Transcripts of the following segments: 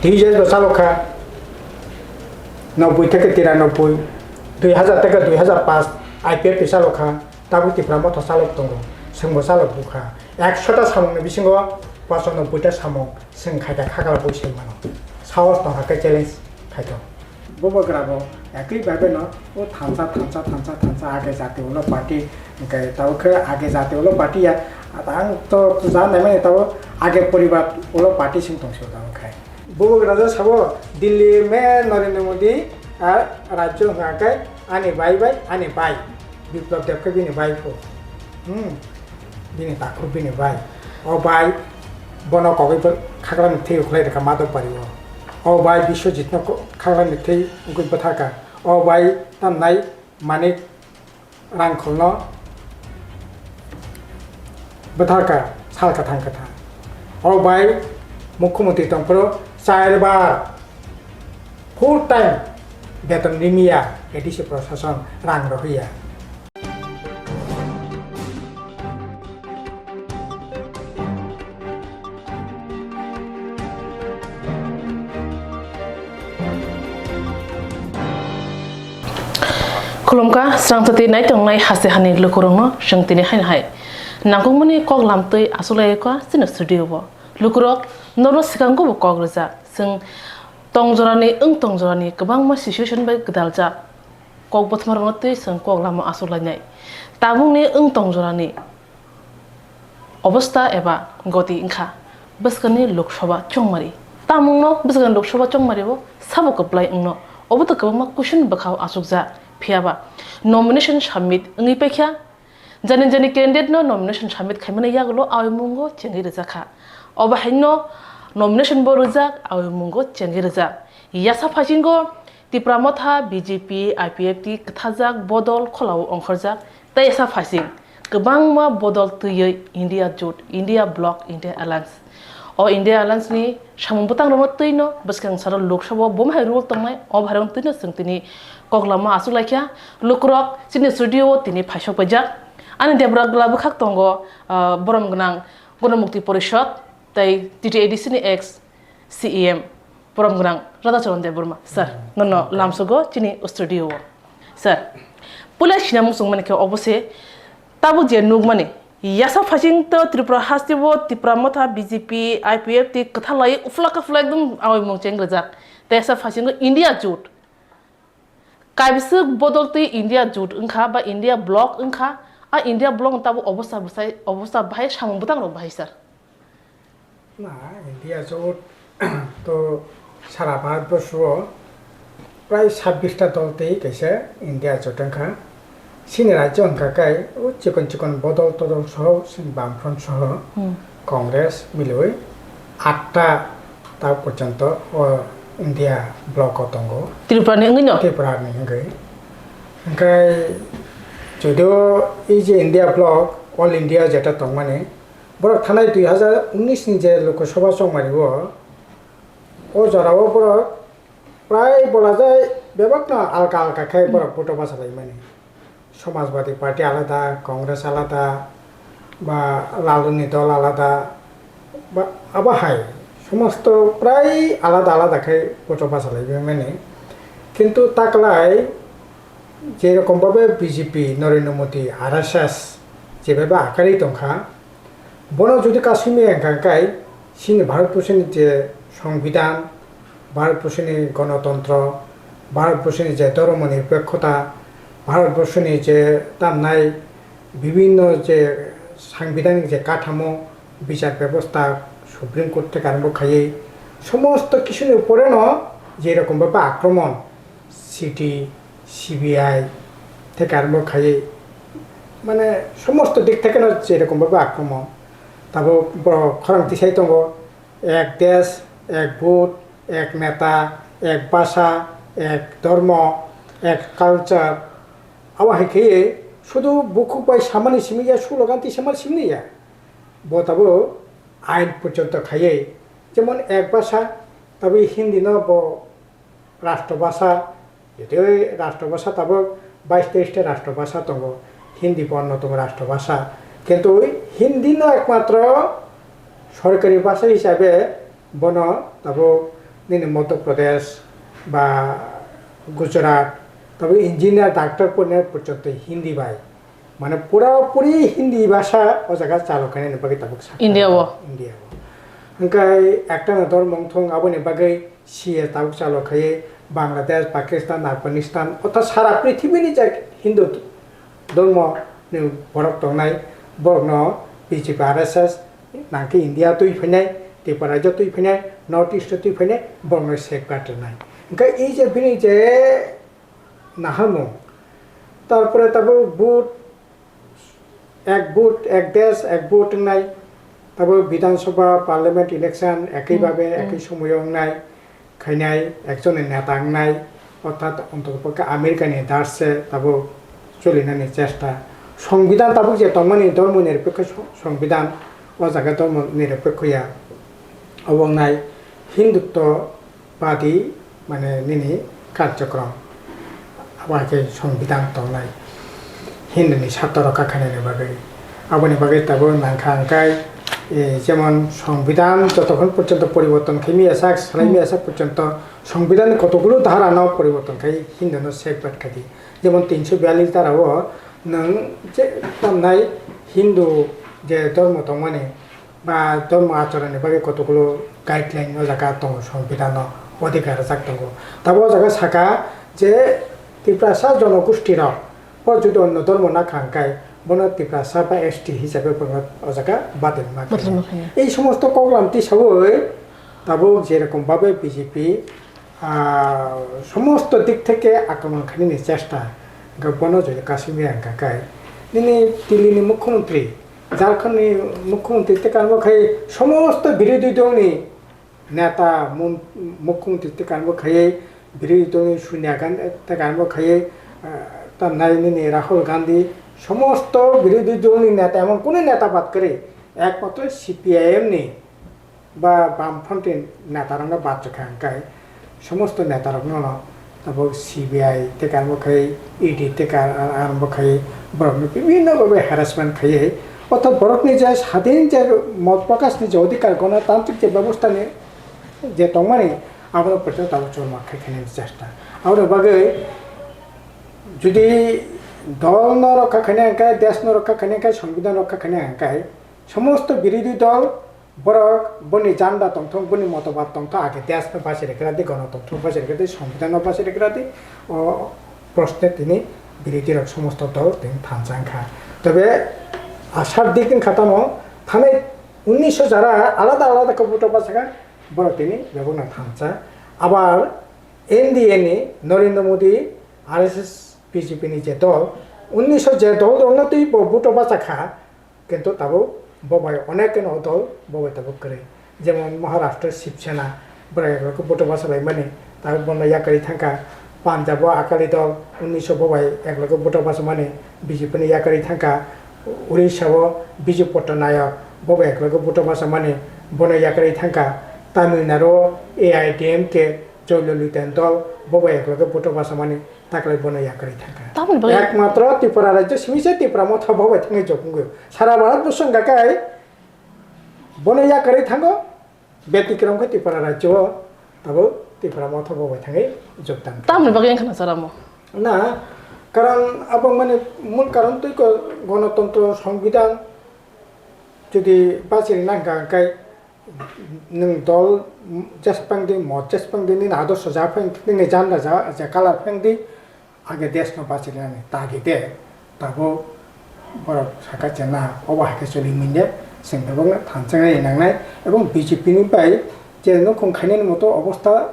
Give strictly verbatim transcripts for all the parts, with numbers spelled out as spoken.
T J S bo chalok kha, nobboi theke tiranoboi, dui hazar theke dui hazar paanch I P F T chalok kha, tabuk Tipra Motha chalok tongo, chwngbo chalok bukha. Ekshota samungni bisingo pochanobboi ta samung chwng khaida khakla bui sai mano. Sahos tongkha khe challenge khaito. Bubagra bo ekli bai bai no o thansa, thansa, thansa, thansa age jati ulo party, hwnkhe tabuk khe age jati ulo party ya, ang to ja naimani tabuk age poribar ulo party sing tongsi tabuk khe. Bubagra ja sabo Delhi me Narendra Modi a rajyo hwnkha khe ani bai bai, ani bai. Biplab Deb khe bini bai pho. Hmm. Bini takhuk bini bai. O bai bono kogwi bo khaklani thwi ukhlai rwkha Madhop Bari o. O bai Biswajit no ko-, khaklani thwi ungwi bwtharkha. O bai tamnai Manik Rangkhol no bwtharkha sal kwthang kwthang. O bai mukhyamantri tongphuru char bar full time beton rimiya A D C prosason rang rohorya. Khulumkha, srang chati naitongnai haste hani lukurokno chwng tini haino hai nangkukmani kok lamtwi achuklaikha chini studio-o. Lukurok, norokno swkango bo kok rijak. Chwng tongjorani, wng tongjorani kwbangma situation bai gwdaljak. Kok bwthamarokno twi chwng kok lama achuklainai. Tabukni wng tongjorani obostha eba goti wngkha bwskangni Lok Sabha chongmari. Tamungno bwskangni Lok Sabha chongmari-o sabo kwplai wngno, obo to kwbangma question bwkhao achukjak. Phiyaba nomination submit wngwi paikha, jani jani candidate no nomination submit khaimani yagulo awi mungo chengwi rwjakha. Obo haino nomination bo rwjak, awi mungo chengwi rwjak. Yasa phaisingo Tipra Motha, B J P, I P F T kwthajak bodol kholao ongkhorjak tei esa phaising kwbangma bodol twiwi India Jot, India Bloc, India Alliance. O India Alliance ni samung bwtang rokno twino bwskang saro Lok Sabha o bomo hai role tongnai, o bhairokno twino chwng tini kok lama achuklaikha. Lukurok chini studio o tini phaisok paijak. Ani debra gwla bwkhak tongo, ah, borom gwnang Ganamukti Porishad tei T T A D C ni ex C E M. Borom gwnang Radhacharan Debbarma, sir, hmm, nono okay. Lamsogo chini studio o. Sir, puila sinamung chwngmani khe obo se, tabuk je nukmani, yasa phaising to Tripura haste bo Tipra Motha, B J P, I P F T kwthalai uflaka flag dum awi mung cheng rwjak. Tei yasa phaising India Jot. Kaibiswk bodol twi India Jot wngkha ba India Bloc wngkha. A India Bloc ni tabuk obosta bwsai, obosta bahai samung bwtang rok bahai sir. Na, India Jot to sara Bharatborsho o prai sabbish ta dol tei kaisa India Jot wngkha. Chini rajyo wngkha khe o chikon chikon bodol todol soho chini Bamfront soho, hmm, Congress milwi atta ta porjonto o India Bloc o tongo. Tripura ni wngwi no? Tripura ni wngwi. Hwnkhe jodio e je India Bloc, All India jeta tongmani, borok thanai dui hazar unis ni je Lok Sabha chongmani o, o jora o borok prai bolajai bebak no alka alka khai borok vote o bachalaimani. Samajwadi Party alada, Congress alada, ba Laluni dol alada, ba abo hai somosto prai alada alada khai vote o bachalaimani. Kintu taklai je rokom babe B J P, Narendra Modi, R S S je babe akarwi tongkha, bono jodi kasumya wngkha khe chini Bharatborsoni je Songbidan, Bharatborsoni Gonotontro, Bharatborsoni je Dhormo Nirpekhota, Bharatborsoni je tamnai bibhinno je sangbidanik je kathamo, bichar bebosta, Supreme Court theke arombo khaiwi somosto kisuni uporeno je rokom bhabe akromon, C D, C B I theke arombo khaiwi, mane, somosto dik thekeno je rokom bhabe akromon. Tabuk borok khorang tisai tongo, ek desh, ek vote, ek neta, ek bhasha, ek dhormo, ek culture. Abo hai khe sudu bukhuk bai samani simi ya, slogan tisama simi ya. Bo tabuk ain porjonto khaiwi, jemon ek bhasha, tabuk Hindi no bo rashtrobhasha, jodi oi rashtrobhasha tabuk bais teis ta rashtrobhasha tongo, Hindi bo onnotom rashtrobhasha, kintu oi Hindi no ekmatro sorkari bhasha hisabe bono tabuk nini Madhya Pradesh ba Gujarat, tabo engineer, doctor porina porjonto Hindi bai. Mane pura puri Hindi bhasha o jaga chalo khainani bagwi tabuk sakha India o. India o. Hwnkhe ekta no dormo wngthong aboni bagwi C A tabuk chalo khaiwi Bangladesh, Pakistan, Afghanistan, orthat sara prithibini je Hindu dormo ni borok tongnai, borokno B J P, R S S nangkhe India twi phainai, Tripura rajyo twi phainai, North East twi phainai, borokno safeguard rwnai. Hwnkhe e je bini je naharmung, tarpore tabuk vote, ek vote, ek desh, ek vote wngnai, tabuk Bidhan Sabha, Parliament election ekhi Hmm, bhabe, hmm. ekhi somoyo wngnai, khainai, ekjone neta wngnai, orthat ontotopokhe America ni darse tabuk cholinani chesta. Songbidan tabuk je tongmani dhormo nirapekho so-, songbidan, o jaga dhormo nirapekho ya, obo wngnai Hindutto badi, mane, nini karjokrom, abo hai khe songbidan tongnai Hinduni sarto rokha khainani bagwi. Aboni bagwi tabuk nangkha hwnkhe, e, jemon songbidan jotokhon porjonto poriborton khaimaya sak, swlaimaya sak porjonto songbidanni kotokgulo dharano poriborton khai Hinduno safeguard khai di. Jemon tinsho biyallis dharao nwng je tamnai Hindu je dhormo tongmani, ba dhormo achoronni bagwi kotokgulo guideline o jaga tongo songbidan o, odhikar rwjak tongo. Tabuk o jaga saka je Tiprasa jonogosti rok bo jodi onno dhormo nakha hwnkhe bono Tiprasa ba S T hisabe bono o jaga badal ma khainai. Badal ma khainai. Ei somosto koklam tisaui tabuk jerokom babe B J P ah, somosto dik theke akromon khainani chesta, hwnkhe bono jodi kasingwi ang kha khe, nini Dilli ni mukhyamantri, Jharkhand ni mukhyamantri tei kamo khai somosto birodhi dol ni neta, mon-, mukhyamantri tei kamo khai birodhi dol ni Sonia Gandhi tei kamo khai, ah, tamnai nini Rahul Gandhi, somosto birodhi dol ni neta, emon kunu neta bad kwrwi, ekmatro C P I M ni ba Bamfront ni netarokno bachukha hwnkhe, somosto netarokno no tabuk C B I tei kamo khai E D tei ka-, arombo khai borokno bibhinno bhabe harassment khaiwi, orthat borokni je sadin je mot prokashni je odhikar, gonotantrik je bebostha ni je tongmani, abono porjonto tabuk chorma khai khainani chesta. Aboni bagwi jodi dol no rokha khaina hwnkhe, desh no rokha khaina hwnkhe, songbidan rokha khaina hwnkhe, somosto birodhi dol borok boni janda tongthok, boni motobad tongthok, age desh no bachai rwkra di, gonotontro bachai rwkra di, songbidan no bachai rwkra di, o proshno tini birodhi rok somosto dol tini thansa wngkha. Tobe asar dik wngkha tamo, thanai unnisho jara alada alada khe vote o bachakha, borok tini bebakno thansa. Abar N D A ni Narendra Modi, R S S, B J P ni je dol, unnisho je dol rokno twi bo vote o bachakha, kintu tabuk bo bai onek kheno dol bo bai tabuk kwrwi. Jemon Maharashtra Shiv Sena, borok eklogo vote o bachalaimani, tabuk bono yakarwi thangkha. Punjab o Akali dol, unnisho bo bai eklogo vote o bachamani, B J P ni yakarwi thangkha. Orissa o Biju Patnaik, bo bai eklogo vote o bachamani, bono yakarwi thangkha. Tamil Nadu o A I D M K, Jayalalitani dol, bo bai eklogo vote o bachamani, taklai bono yakarwi thangkha. Tamoni bagwi ekmatro Tripura rajyo simi se Tipra Motha bo bai thangwi jok wngwi. Sara Bharat bwswk wngkha khe bono yakarwi thango, betikrom khe Tripura rajyo o tabuk Tipra Motha bo bai thangwi jok tang. Tamoni bagwi wngkha na sara mo? Na, karon abo mane mul karon twi ko gonotontro songbidan jodi bachiri nangkha hwnkhe nwng dol jespang di, mot jespang di, nini adorsho ja pheng, nini janda ja, ja kalar pheng di, age desh no bachirnani tagi de, tabuk borok saka chena, obo hai khe choli minde, chwng tabuk no thansa wngwi nangnai, ebong B J P ni bai je nukhung khainani moto obostha,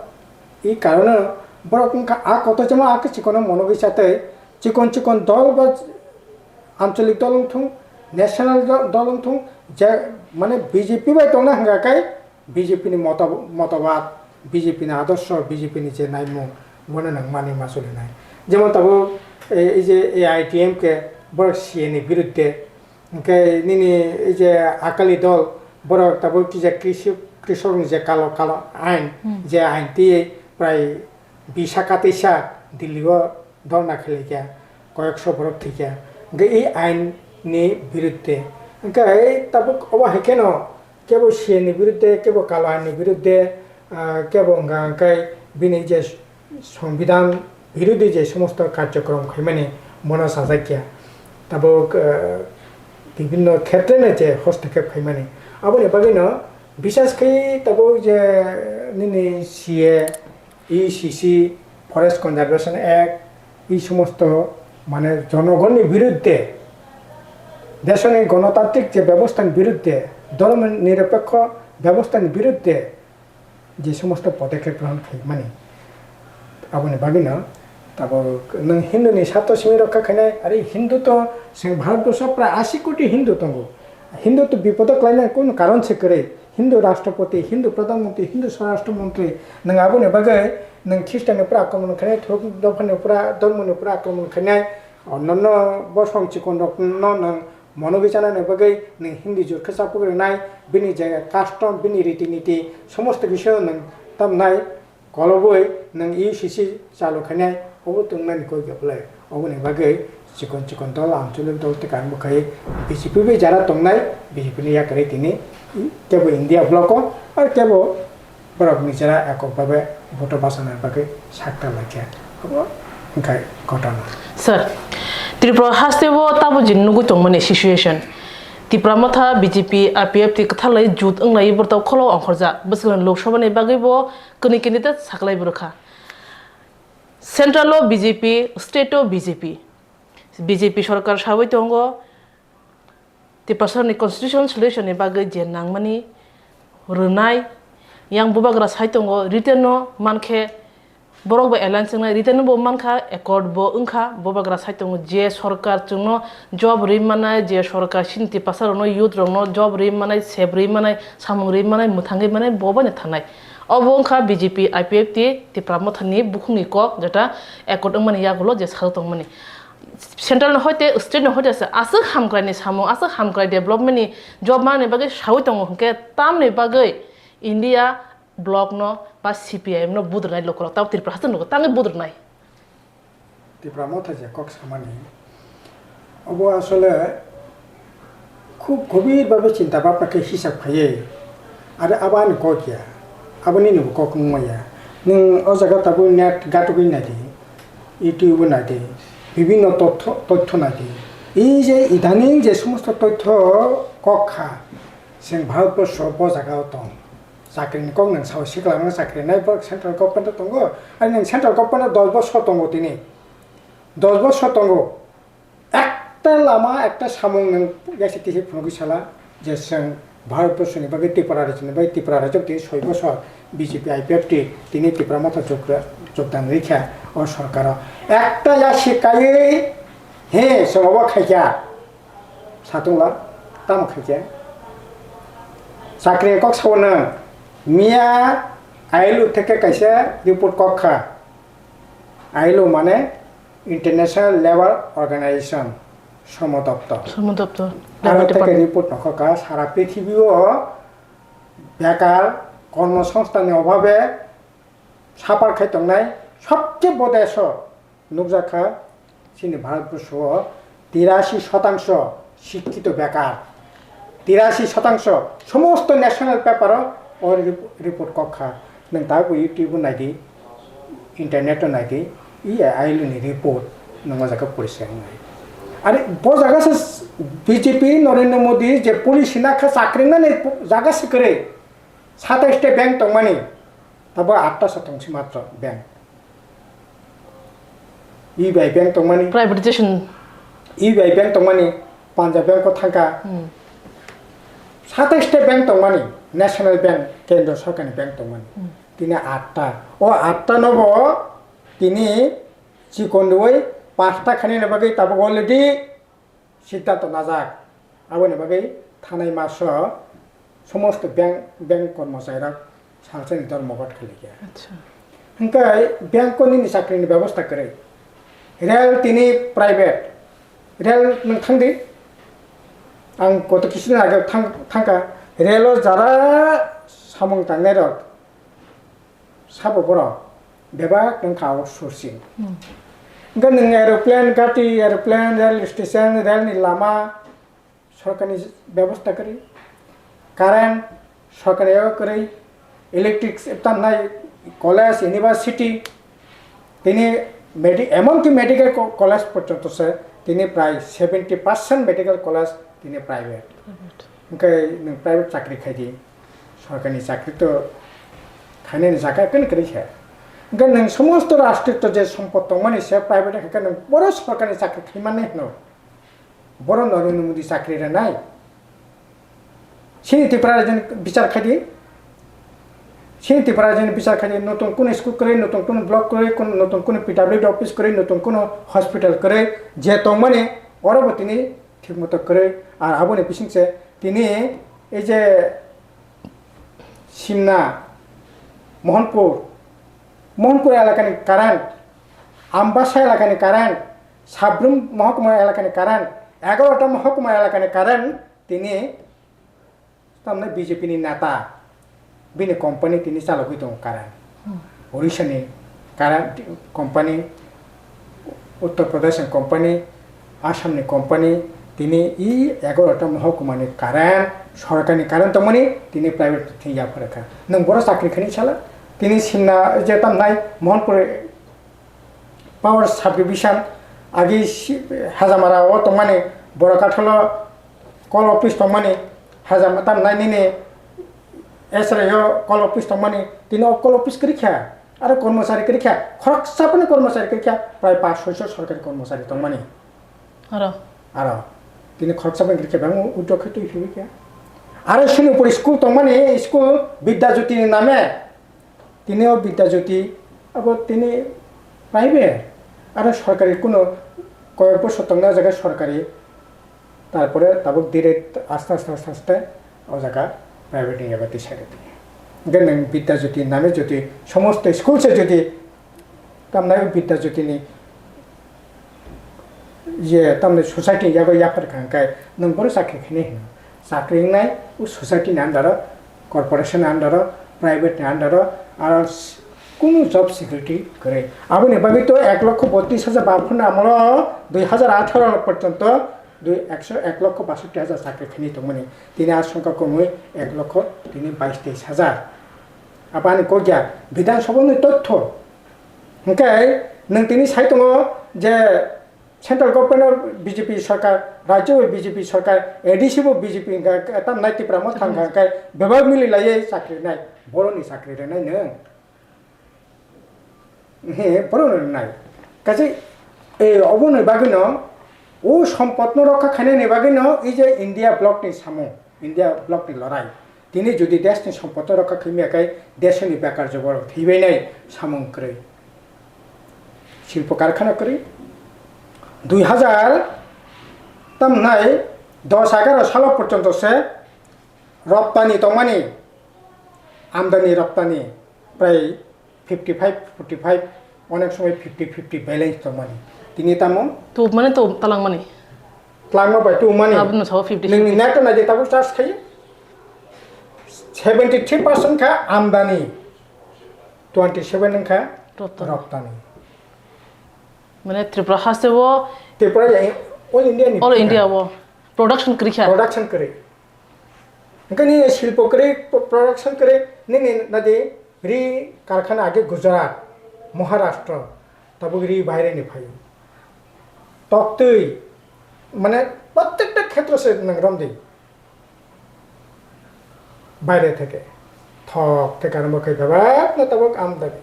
i karone borok wngkha a kotor jemon a khe chikon mono wi chatwi, chikon chikon dol ba ancholik dol wngthung, national do-, dol wngthung, je mane B J P bai tongna hwnkha khe B J P ni moto-, motobad, B J P ni adorsho, B J P ni je naimung, bono nwng mani ma solinai. Jemon tabuk, e, ei je A I D M K borok C A ni birudde, hwnkhe nini ei je Akali dol borok tabuk kisa krisi-, krisok ni je kalo kalo ain, Hmm. je ain twi prai bisa katisa Delhi o dhorna khailaikha, koyekso borok thwikha. Hwnkhe e ain ni birudde. Hwnkhe tabuk obo hai kheno kebo C A ni birudde, kebo kalo ain ni birudde, Ah, kebo wngkha hwnkhe bini je Songbidan birodhi je somosto karjokrom khaimani bono sajak ya. Tabuk, ah, bibhinno khetreno je hostokhep khaimani. Aboni bagwino bisas khe tabuk je nini C A, E C C, Forest Conservation Act, ei somosto mane jonogonni biruddhe, desoni gonotantrik je bebostani biruddhe, dhormo nirapekho bebostani biruddhe je somosto podokhep grohon khaimani, aboni bagwino tabuk nwng Hinduni sato simi rokha khainai, are Hindu to chwng Bharatborsho prai asi koti Hindu tongo. Hindu to bipodo klaina kunu karon se kwrwi. Hindu Rashtrapati, Hindu Pradhan Mantri, Hindu Swarashtra Mantri, nwng aboni bagwi nwng Khristianni pura akromon khainai, thuruk dophani pura, dhormoni pura akromon khainai, onno bosong chikonrokno nwng mono bichanani bagwi nwng Hindu jur khe chapuk rwnai, bini je custom, bini riti niti, somosto bisio nwng tamnai. Kolobwi nwng U C C chalu khainai, obo tongnani kok ya belai? Oboni bagwi chikon chikon dol, anchalik dol tei kang bwkhai B J P bai jara tongnai, B J P ni yakarwi tini kebo India block o, ar kebo borok ni jara ekok babe vote bachana bagwi sakta laikha. Obo wngkhai ghotona. Sir, Tripura haste o tabuk jin nugwi tongmani situation. Tipra Motha, B J P, I P F T kwthalai jut wnglai borok kholo ongkhorjak. Bwswkni Lok Sabha ni bagwi bo kwnwi candidate saklai bwrwkha. Central o B J P, state o B J P. B J P sorkar sawi tongo, Tiprasani constitution solution ni bagwi je nangmani rwnai, yang bubagra sai tongo, written no mankhe borok bo alliance wngnai, written bo mankha, accord bo wngkha, bubagra sai tongo, je sorkar chwngno job rwi manai, je sorkar sini Tiprasa rokno, youth rokno job rwi manai, sep rwi manai, samung rwi manai, mwthangwi manai, bo bai no thanai. Obo wngkha B J P, I P F T, Tipra Mothani bukhukni kok, jeta accord wngmani yagulo je sajak tongmani. Central no hoite, state no hoite se aswk hamkrai ni samung, aswk hamkrai development ni job manani bagwi sawi tongo hwnkhe tamni bagwi India block no ba C P I M no budrwnai lukurok, tamo Tripura haste nugo tangwi budrwnai. Tipra Motha je kok samani, obo asole khub gobir babe chinta bhabna khe hisab khaiwi, aro abo ani kok ya, abo nini bo kok wngma ya. Nwng o jaga tabuk net gatugwi naidi, YouTube o naidi, bibhinno totho, totho naidi. Ei je idaning je somosto totho kok kha, chwng Bharatborsho bo jaga o tong. Chakri ni kok nwng sao sikla no chakri nai borok central government o tongo, ani nwng central government o dos bosor tongo tini, dos bosor tongo. Ekta lama, ekta samung nwng yaksi tisi phunugwi sala je chwng Bharatborsho ni bagwi, Tripura rajyo ni bagwi, Tripura rajyo tini soi bosor B J P I P F T tini Tipra Motha jog-, jogdan rikha o sorkaro. Ekta yaksi kaiwi he chwng obo khaikha. Satungla, tamo khaikhe? Chakri kok sao nwng, miya I L O theke kaisa report kok kha. I L O mane International Labour Organization, Shrom Doptor. Shrom Doptor, Aro Labour theke Department. Report nokho kha, sara prithibi o bekar, kormo songsthan ni obhabe suffer khai tongnai sobse bo desh o nukjak kha, chini Bharatborsho o tirasi shotangso sikkito bekar, tirasi shotangso somosto national paper o o rep-, report kok kha. Nwng tabuk YouTube o naidi, internet o naidi, E I L ni report nwng o jaga poriskar wngnai. Are bo jaga se B J P Narendra Modi je policy na kha chakri nani jaga se kwrwi. Satais ta bank tongmani, tabo atta so tongsi matro bank. U B I bank tongmani, Privatization. U B I bank tongmani, Punjab bank o thangkha. Hmm. Satais ta bank tongmani, National Bank, Kendra Sorkarni bank tongmani. Hmm. Tini atta. O atta no bo tini chikon rwi pasta khainani bagwi tabuk already siddhanto najak. Aboni bagwi thanai maso somosto bank, bank kormocharirok salsani dhormoghat khwlaikha. Acha. Hwnkhe bank o nini chakrini bebosta kwrwi. Rail tini private. Rail nwng thangdi. Ang koto kisini age thang-, thangkha. Rail o jara samung tangnairok sabo borok bebak wngkha outsourcing. Hmm. Hwnkhe nwng aeroplane, gati, aeroplane, rail station, rail ni lama, sorkarni bebosta kwrwi, current, sorkarni yago kwrwi, electric tamnai college, university, tini medi-, এমনকি মেডিকেল ক-, কলেজ পর্যন্ত সে tini প্রায় seventy percent medical college tini private. Hwnkhe nwng private chakri khai di, sorkarni chakri to khainani jaga kunu kwrwi kha. Hwnkhe nwng somosto rashtrito je sompot tongmani se private hai khe nwng boro sorkarni chakri khai mannai hwno. Boro Narendra Modi chakri rwnai. Chini Tripura rajyoni bichar khai di. Chini Tripura rajyoni bichar khai di. Notun kunu school kwrwi, notun kunu block kwrwi, kun-, notun kunu P W D office kwrwi, notun kunu hospital kwrwi, je tongmani oro bo tini thik moto kwrwi. Ar aboni bising se tini ei je Simna, Mohanpur, Mohanpur elakani current, Ambasa elakani current, Sabrum mohokuma elakani current, egarota mohokuma elakani current tini tamni B J P ni neta bini company tini chalogwi tongo current. Orissa ni current company, Uttar Pradesh ni company, Assam ni company tini i egarota mohokuma ni current, sorkar ni current tongmani tini private thing ya phwrwkha. Nwng boro chakri khani sala tini Simna je tamnai Mohanpur Power Subdivision agi si-, Hajamara o tongmani, Borakathalo call office tongmani, Hajama tamnai nini S R A o call office tongmani, tini o call office kwrwi kha, aro kormosari kwrwi kha, khoroksa phano kormosari kwrwi kha, prai pash soiso sorkari kormosari tongmani. Aro? Aro, tini khoroksa phano kwrwi kha, bang withdraw khe twi phirwi kha. Aro Sonipur school tongmani, school Vidya Jyoti ni name, tini o Vidya Jyoti, abo tini private, aro sorkari kuno koyek bosor tongna jaga sorkari, tarpore tabuk dire aste aste aste aste o jaga private ni jaga tisai rwdi. Hwnkhe nwng Vidya Jyoti name jyoti somosto school se jyoti tamnai o Vidya Jyoti ni je tamni society yago yaphar kha hwnkhe nwng bono chakri khainai hwno. Chakri wngnai o society ni under o, corporation ni under o, private ni under o, aro s-, kunu job security kwrwi. Aboni bagwi to ek lokho botris hajar ba phano amolo dui hajar atharo porjonto dui, ekso, ek lokho basotti hajar chakri khainai tongmani. Tini a songkha komwi ek lokho tini bais teis hajar. Abani kokya Bidhan Sabha ni totho. Hwnkhe nwng tini sai tongo je central government o B J P sarkar, rajyo o B J P sarkar, A D C bo B J P hwnkha, tam nai Tipra Motha hwnkha, hwnkhe bebak mili laiwi chakri nai, boroni chakri rwnai nwng. He, boroni rwnai. Kaisa, e, oboni bagwino, o sompotno rokha khainani bagwino, ei je India block ni samung, India block ni lorai. Tini jodi desh ni sompotno rokha khaimya khe, desh ni bekar joborok thwibainai samung kwrwi. Silpo karkhana kwrwi. Dui hajar tamnai dos egaro salo porjonto se roptani tongmani, amdani roptani prai fifty five, forty five, onek somoi fifty fifty balance tongmani. Tini tamo? Tubmani to talangmani. Tlangma bai tubmani. Aboni sao fifty fifty. Nini net na je tabuk charge khayo. Seventy three percent kha amdani, twenty seven wngkha roptani. Roptani. Mane Tripura haste o Tripura ya all India ni all India o production kwrwi kha. Production kwrwi. Hwnkhe nini silpo kwrwi, pro-, production kwrwi, nini nadi ri karkhana age Gujarat, Maharashtra, tabuk ri baire ni phaio. Toktwi, mane, prottekta khetra se nang romdi. Baire theke. Thok theke arombo khe bebak no tabuk amdani.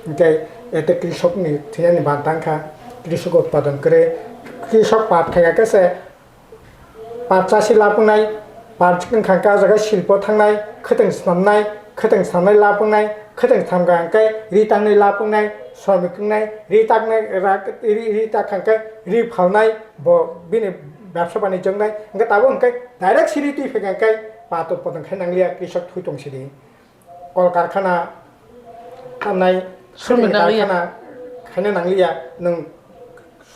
Hwnkhe ete krishok ni thwinani bantang kha, krishok utpadon kwrwi, krishok pat khaika khe se Par chasi lapungnai, par wngkha khe o jaga silpo thangnai, khwtwng swnamnai, khwtwng swnamnai lapungnai, khwtwng swnamkha hwnkhe ri tangnai lapungnai, sromik wngnai, ri taknai, rak-, ri, ri tak kha hwnkhe ri phalnai, bo bini bebsa banijyo wngnai, hwnkhe tabuk hwnkhe direct siri twi phaikha hwnkhe pato podon khai nangliya, krisok thwi tong sidi. Kol karkhana khamnai, sromik sromik nangliya. Karkhana khaina nangliya, nwng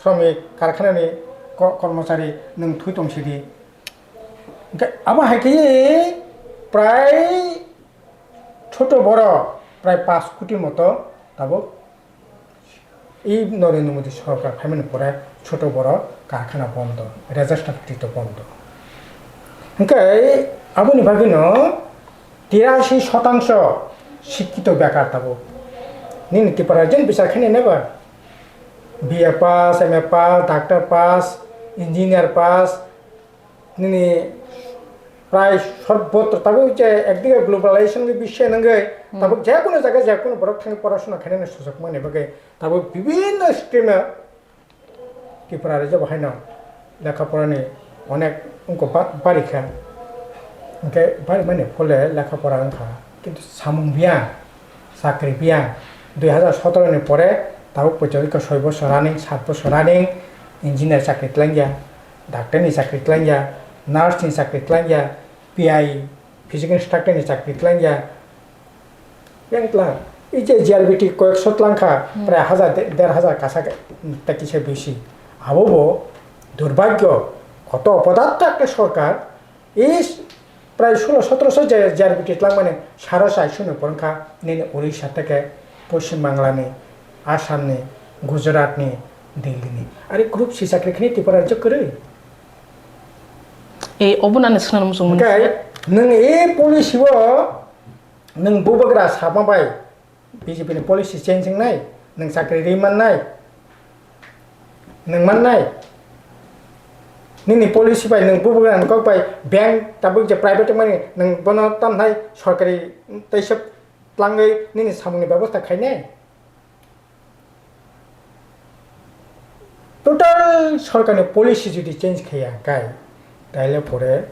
sromik karkhana ni ko-, kormochari nwng thwi tong sidi. Hwnkhe abo hai khe prai choto boro prai pash koti moto tabuk. I Narendra Modi sorkar phaimani pore choto boro karkhana bondo, register krito bondo. Hwnkhe aboni bagwino tirashi shotangso Sikkito bekar tabuk. Nini Tripura rajyoni bichar khainai neba? B A pass, M A pass, doctor pass, engineer pass, nini prai sorbotro tabuk je ekdige globalization ni bishe nangwi tabuk je kono jaga je kono borok thangwi porasona khainani sujok mani bagwi tabuk bibinno stream o Tripura rajyo bo haino lekha porani onek wngkha ba-, bari kha. Hwnkhe bari mani phole lekha pora wngkha, kintu samung biyang, chakri biyang. Dui hazar sotoro ni pore tabuk poito wngkha soi bosor running, sat bosor running, engineer chakri twlangya, doctor ni chakri twlangya, nurse ni chakri twlangya, P I, physical instructor ni chakri twlangya, yang tlang. I je G R B T koyekso tlang kha, prai hazar, de-, der hazar kasa ta kisa bisi. Abo bo durbagyo, koto opodatto ekta sorkar, is prai sulo sotroso je G R B T tlang mani saro sai suno porong kha, nini Orissa teke, Poschim Bangla ni, Assam ni, Gujarat ni, Delhi ni. Ari group C chakri khini Tripura rajyo kwrwi. E, obo nani swnam muchung mani. Hwnkhe nwng e policy o nwng bubagra sama bai B J P ni policy change wngnai, nwng chakri ri mannai, nwng mannai. Nini policy bai nwng bubagra ni kok bai bank tabuk je private mani nwng bono tamnai sorkari teisa tlangwi nini samungni bebosta khainai. Total sorkarni policy jodi change khaiya hwnkhe, taile pore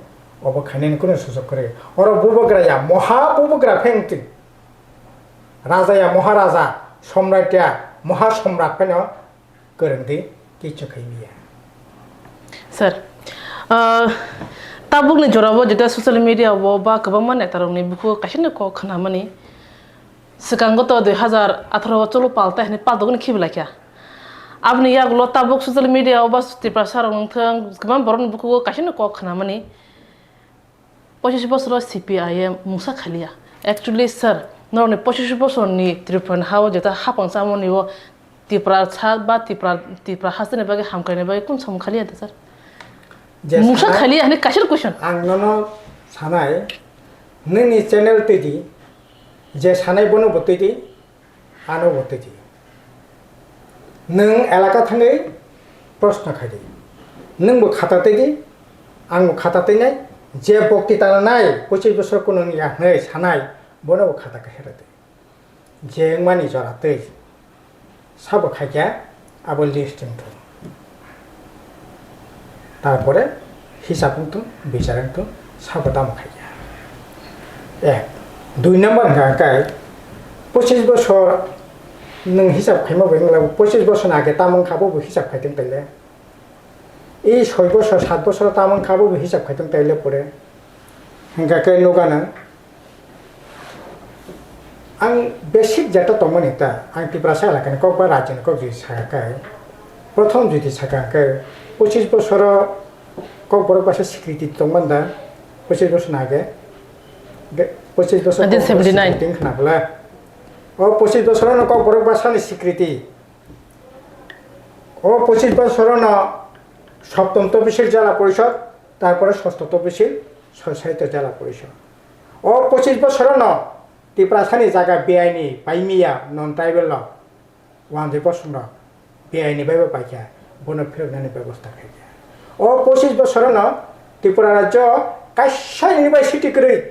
obo khainani kunu sujok kwrwi. Oro bubagra ya, moha bubagra phai wngtwi. Raja ya, moharaja, somrat ya, moha somrat phano kwrwngdi kichu khaimiya. Sir, ah, tabukni jorao jeta social media o ba kwbangma netarokni bukhugo kaisa ni kok khnamani. Swkango to dui hazar atharo o cholo paltai hinwi paltogoni khibilaikha. Aboni yagulo tabuk social media o ba Tiprasa rok wngthang, kwbang borokni bukhugo kaisa no kok khnamani. Pochis bosoro C P I M mungsa khaliya. Actually, sir, norokni pochis bosorni Tripura ni ha-o jeta hapang chamani o Tiprasa ba Tipra, Tipra hasteni bagwi hamkraini bagwi kunu samung khaliya da, sir? Je mungsa sana-, khaliya hinwi kaisa question. Ang nono sanai, nini channel twi di, je sanai bono bo twi di, ano bo twi di. Nwng elaka thangwi proshno khai di. Nwng bo khata twi di, ang bo khata twi nai. Je bokti tana nai, pochis bosor kunung ya hwnwi sanai, bono bo khata khe hera di. Je wngmani jora twi sabo khaikha, abo list wngthung. Tarpore hisab wngthung, bichar wngthung, sabo tamo khaikha. Ek, dui number hwnkha khe, pochis bosor nwng hisab khaima bai wngla, pochis bosor age tamo wngkha, abo bo hisab khaithung taile. I soi bosor, sat bosor tamo wngkha, abo bo hisab khaithung taile pore. Hwnkha khe nukha nwng, ang basic jeta tongmani ta, ang Tiprasa elakani kok ba rajyoni kok jodi sakha khe, prothom jodi sakha khe, pochis bosoro Kokborok basa sikriti tongmani da, pochis bosor ni age, ge-, pochis bosor nineteen seventy nine. Kokborok sikriti wngkha na bwle. O pochis bosorono Kokborok basani sikriti. O pochis bosorono Saptom Topisil Jela Porishod, tarpore Sosto Topisil Sosahitya Jela Porishod. O pochis bosorono Tiprasani jaga beaini paimiya non tribal rok, wanjwi bosongrok beaini baibo paikha, bono philoknani bebosta khaikha. O pochis bosorono Tripura rajyo kaisa university kwrwi.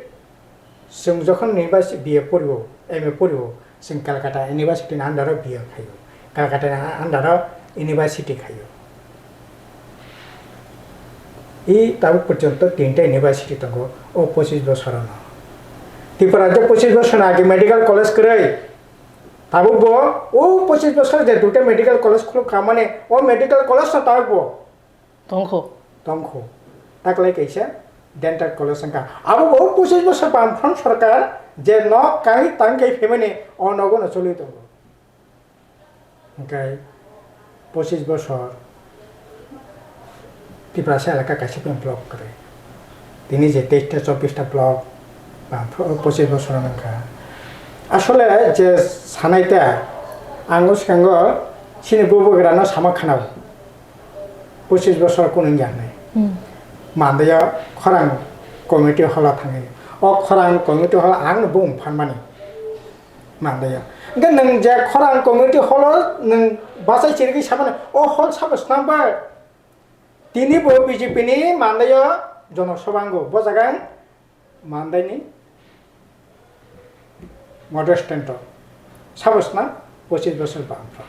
Chwng jokhon university B A porio, M A porio, chwng Calcutta University ni under o B A khaio, Calcutta ni under o university khaio. I tabuk porjonto tinta university tongo o pochis bosorono. Tripura rajyo pochis bosor age medical college kwrwi. Tabuk bo o pochis bosor je duita medical college khuluk kha mani o medical college no tabuk bo Tongkho. Tongkho. Taklai kaisa dental college wngkha. Abo bo pochis bosor Bamfront sorkar je nok kangwi tang khe phaimani o nogo no choli tongo. Hwnkhe pochis bosor Tiprasa elaka kaisa phan block kwrwi. Tini je teis ta chobbish ta block Bamfront pochis bosor wngkha. Asole je sanai ta ang o swkango chini bubagrano sama khwnao. Pochis bosor kunung ya hinwi. Hmm. Mandaio khorang committee hall o thangwi. O khorang committee hall o ang no bung phanmani. Mandaio. Hingke nwng je khorang community hall o nwng bachai chirigwi samani, o hall sabo swnam bai. Tini bo B J P ni mandaio Jono Sobha wngo, bo jaga ang mandaini moderator. Sabo swnam pochis bosor bangpro.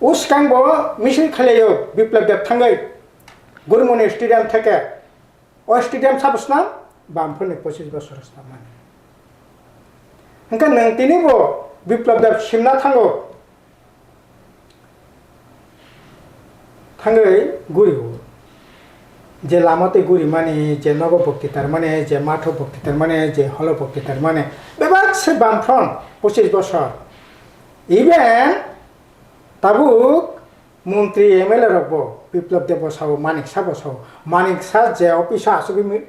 O swkang bo misil khailaio Biplab Deb thangwi Gurumoni stadium theke. O stadium sabo swnam, bamphorni pochis bosor swnam mani. Hingke nwng tini bo Biplab Deb simna thango, thangwi guri o. Je lama tei guri mani, je nogo bokti tar mani, je matho bokti tar mani, je holo bokti tar mani, bebak se bamphron pochis bosor. Even tabuk Montri M L A rok bo Biplab Deb bo sao, Manik Saha bo sao. Manik Saha je office o asugwi mi-,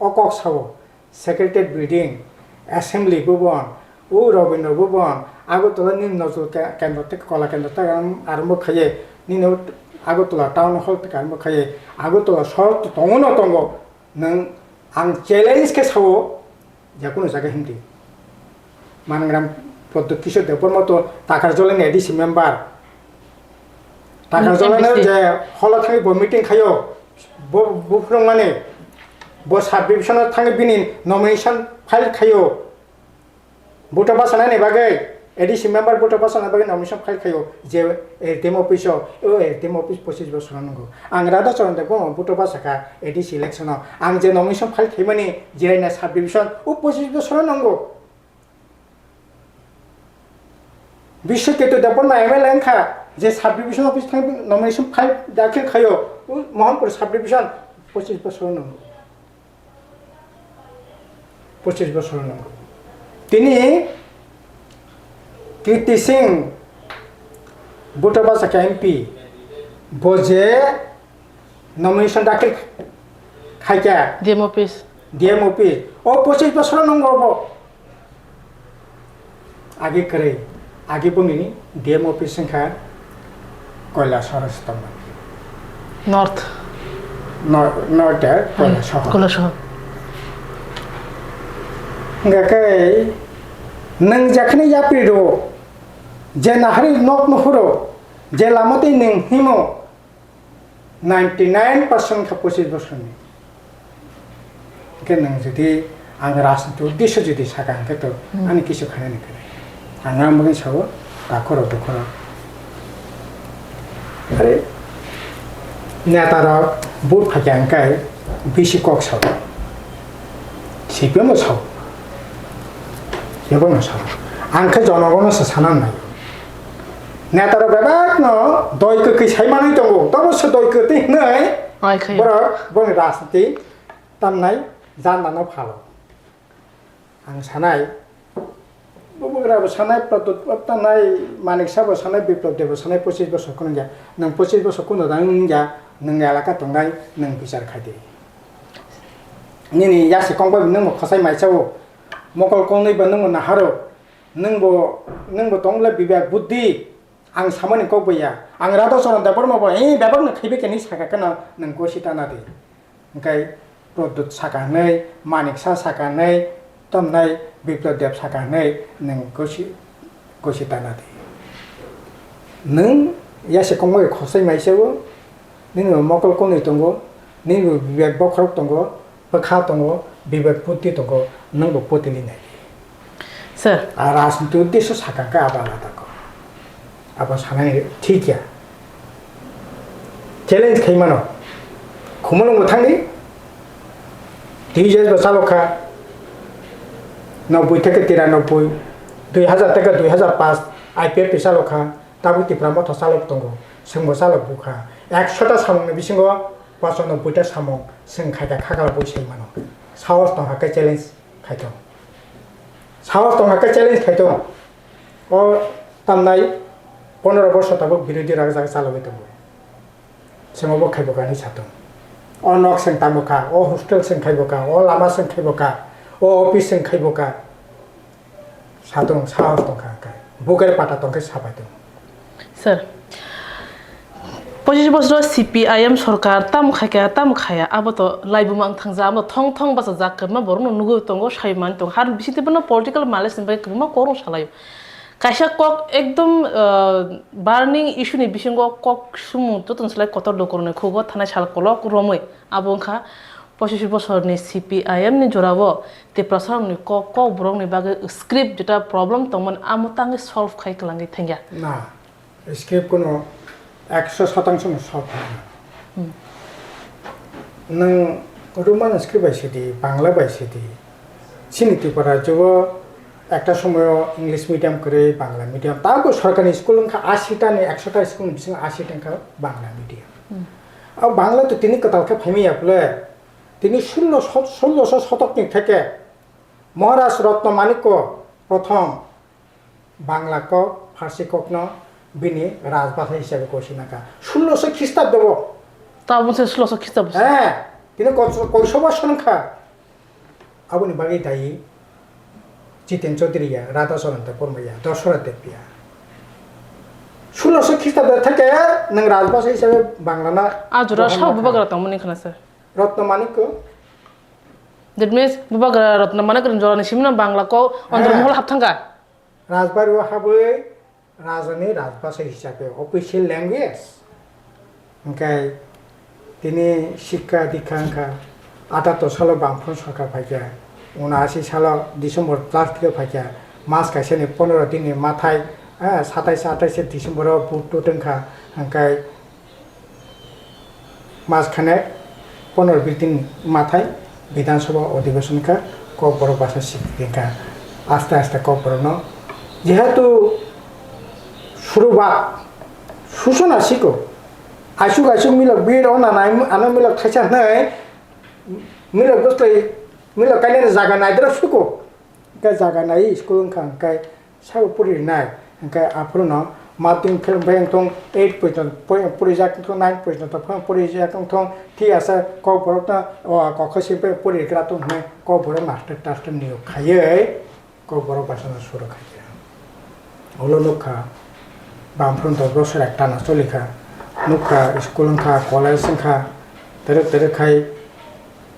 o kok sao, Secretariat Building, Assembly Bhavan, o Rabindra Bhavan, Agartala nini Nazrul ke-, Kendra tei Kola Kendra tei aram-, arombo khaiye, nini o Agartala Town Hall tei arombo khaiye, Agartala sohor to tongo no tongo, nwng ang challenge khe sao, Jakunu jaga hindi. Manangram Pradyot Kishore Debbarma to Takarjala ni A D C member. Takarjala no M P C. Je holo thangwi bo meeting khayo. Bo, bo phwrwngmani. Bo sub division o thangwi bini nomination file khayo. Vote bachana ni bagwi A D C member vote bachana bagwi nomination file khayo. Je A D M office o, o A D M office pochis bosor nungo. Ang Radha Charan Debbarma vote bachakha A D C election o. Ang je nomination file khaimani Jiraina sub division o pochis bosor nungo. Biswaketu Debbarma M L A wngkha, je sub division office thang nomination file dakhil khayo, o Mohanpur sub division pochis bosor nungo. Pochis bosor nungo. Tini Kirti Singh, Bhuto Bachakha M P, bo je nomination dakhil khaikha. D M office. D M office. O pochis bosor nungo bo. Agi kwrwi. Agi bongni D M office wngkha Koilashahar se tongmani. North. Nor-, North e Koilashahar. Koilashahar. Hingkha khe nwng jekhani yapri rwo, je nahari nok nuhuro, je lama twi nwng himo, ninety nine percent kha pochis bosorni. Hingke nwng jodi ang rajniti uddesyo jodi saka hingke to Hmm. ani kisu khainani kwrwi. Ang ang bagwi sao, takhoro bukhoro. Are, neta rok vote phaikha hingke bisi kok sao. C P M o sao. Kebo no sao. Ang khe jonogono se sana nai. Neta rok bebak no doi kwtwi sai manwi tongo. Tobo se doi kwtwi hinwi Ai khayo. Borok boni rajniti tamnai janda no phalo. Ang sanai, bubagra bo sanai, Pradyot bo tamnai, Manik Saha bo sanai, Biplab Deb bo sanai, pochis bosor kheno wngya. Nwng pochis bosor kheno da wngya, nwng elaka tongnai, nwng bichar khai di. Nini yasi kok bai nwng bo khosai mai chao, mokol kongnwi ba nwng bo naharo, nwng bo, nwng bo tong le bibek buddhi, ang samani kok bai ya. Ang Radha Charan Debbarma bo, eh, bebak no khaibe khe ni saka kheno nwng gosi tana di. Hingkai Pradyot saka hinwi, Manik Saha saka hinwi, tamnai Biplab Deb saka hinwi nwng gosi, gosi tana di. Nwng yasi kok bai khosai mai chao, nini bo mokol kongnwi tongo, nini bo bibek bokhorok tongo, bwkha tongo, bibek buddhi tongo, nwng bo potili nai di. Sir. A rajniti uddesyo saka khe abo alada kok. Abo sanai thik ya. Challenge khai mano. Khumulwng bo thangdi. T J S bo chalok kha. Nobboi theke tiranoboi, dui hazar theke dui hazar paanch I P F T chalok kha. Tabuk Tipra Motha chalok tongo. Chwng bo chalok bukha. Ekso ta samung ni bisingo pochanobboi ta samung chwng khaikha khakla bui sai mano. Sahos tongkha khe challenge khaitong. Sahos tongkha khe challenge khaitong. O tamnai pondro borsor tabuk birodhi rajak chalogwi tongo. Chwng obo khaibo kha hinwi satong. O nok chwng tamo kha, o hostel chwng khaibo kha, o lama chwng khaibo kha, o office chwng khaibo kha. Satong, sahos tongkha hwnkhe. Buker pata tongkhe sapai tong. Sir, Pochis bosoro C P I M sorkar tamo khaikha, tamo khaya, abo to laibuma wng thangja, abo thong thong bachajak, kwbangma borokno nugwi tongo, sai manwi tongo. Har bisingtwi bono political malice ni bagwi kwbangma korong salaio. Kaisa kok ekdom, ah, burning issue ni bisingo kok sumung jotono slai kotor do koroknwi khugo thanai sal kolok romwi. Abo wngkha pochis bosorni C P I M ni jorao Tiprasarokni kok, kokborokni bagwi script jeta problem tongmani amo tangwi solve khai kwlangwi thangya. Na, script kuno ekso sotangso no solve khai mano. Hmm. Nwng Roman script bai sidi, Bangla bai sidi. Chini Tripura rajyo o ekta somoyo English medium kwrwi, Bangla medium. Tabo sorkarni school wngkha ashi ta ni, ekso ta school ni bisingo ashi ta wngkha Bangla medium. Hmm. Abo Bangla to tini kwtal khe phaimaya phle. Tini sullo sot-, sulloso sotokni theke Maharaj Ratna Manikya Prothom Bangla kok, Farsi kokno bini rajbhasha hisabe kosinakha. Sulloso Khristabdo bo. Tabuk se sulloso Khristabdo se. He, tini kos-, koiso bosor wngkha. Aboni bagwi dayi Jiten Chaudhary ya, Radha Charan Debbarma ya, Dasarath Deb ya. Sulloso Khristabdo theke nwng rajbhasha hisabe Bangla na. A jora bohorna sao kha. Bubagra tongmani khna sir. Ratna Manikya. That means, Bubagra Ratna Manikya ni jorani simi no Bangla kok Andhra He. Mohol hapthangkha. Rajbari o habwi rajani rajbhasha hisabe official language. Hwnkhe tini sikha dikha wngkha, atato salo Bamfront sorkar phaikha, unashi salo December plastic o phaikha, mas kaisani pondro din ni mathai, eh, satais atais December o vote tut wngkha, hwnkhe Mas khane pondro bis din mathai Bidhan Sabha Adhibeshon kha, Kokborok basa sikha. Aste aste Kokborok no jehetu surubat susona siko, asuk asuk milok bir ona nai ano milok thaisa hnai milok bwsai milok kainani jaga naidra suko. Hwnkhe jaga nai school wngkha, hwnkhe sabo pori rinai, hwnkhe aphuru no madhyamik phel bai wngthong eight porjonto pori-, porijak wngthong, nine porjonto phano porijak wngthong, thik ase Kokborok no o kokho simi bai pori gra tong hwnwi Kokborok master taster niyok khaiwi Kokborok basa no suru khaikha. Ulo nukha, Bamfront dos bosor ekta no choli kha. Nukha, school wngkha, college wngkha, terek terek khai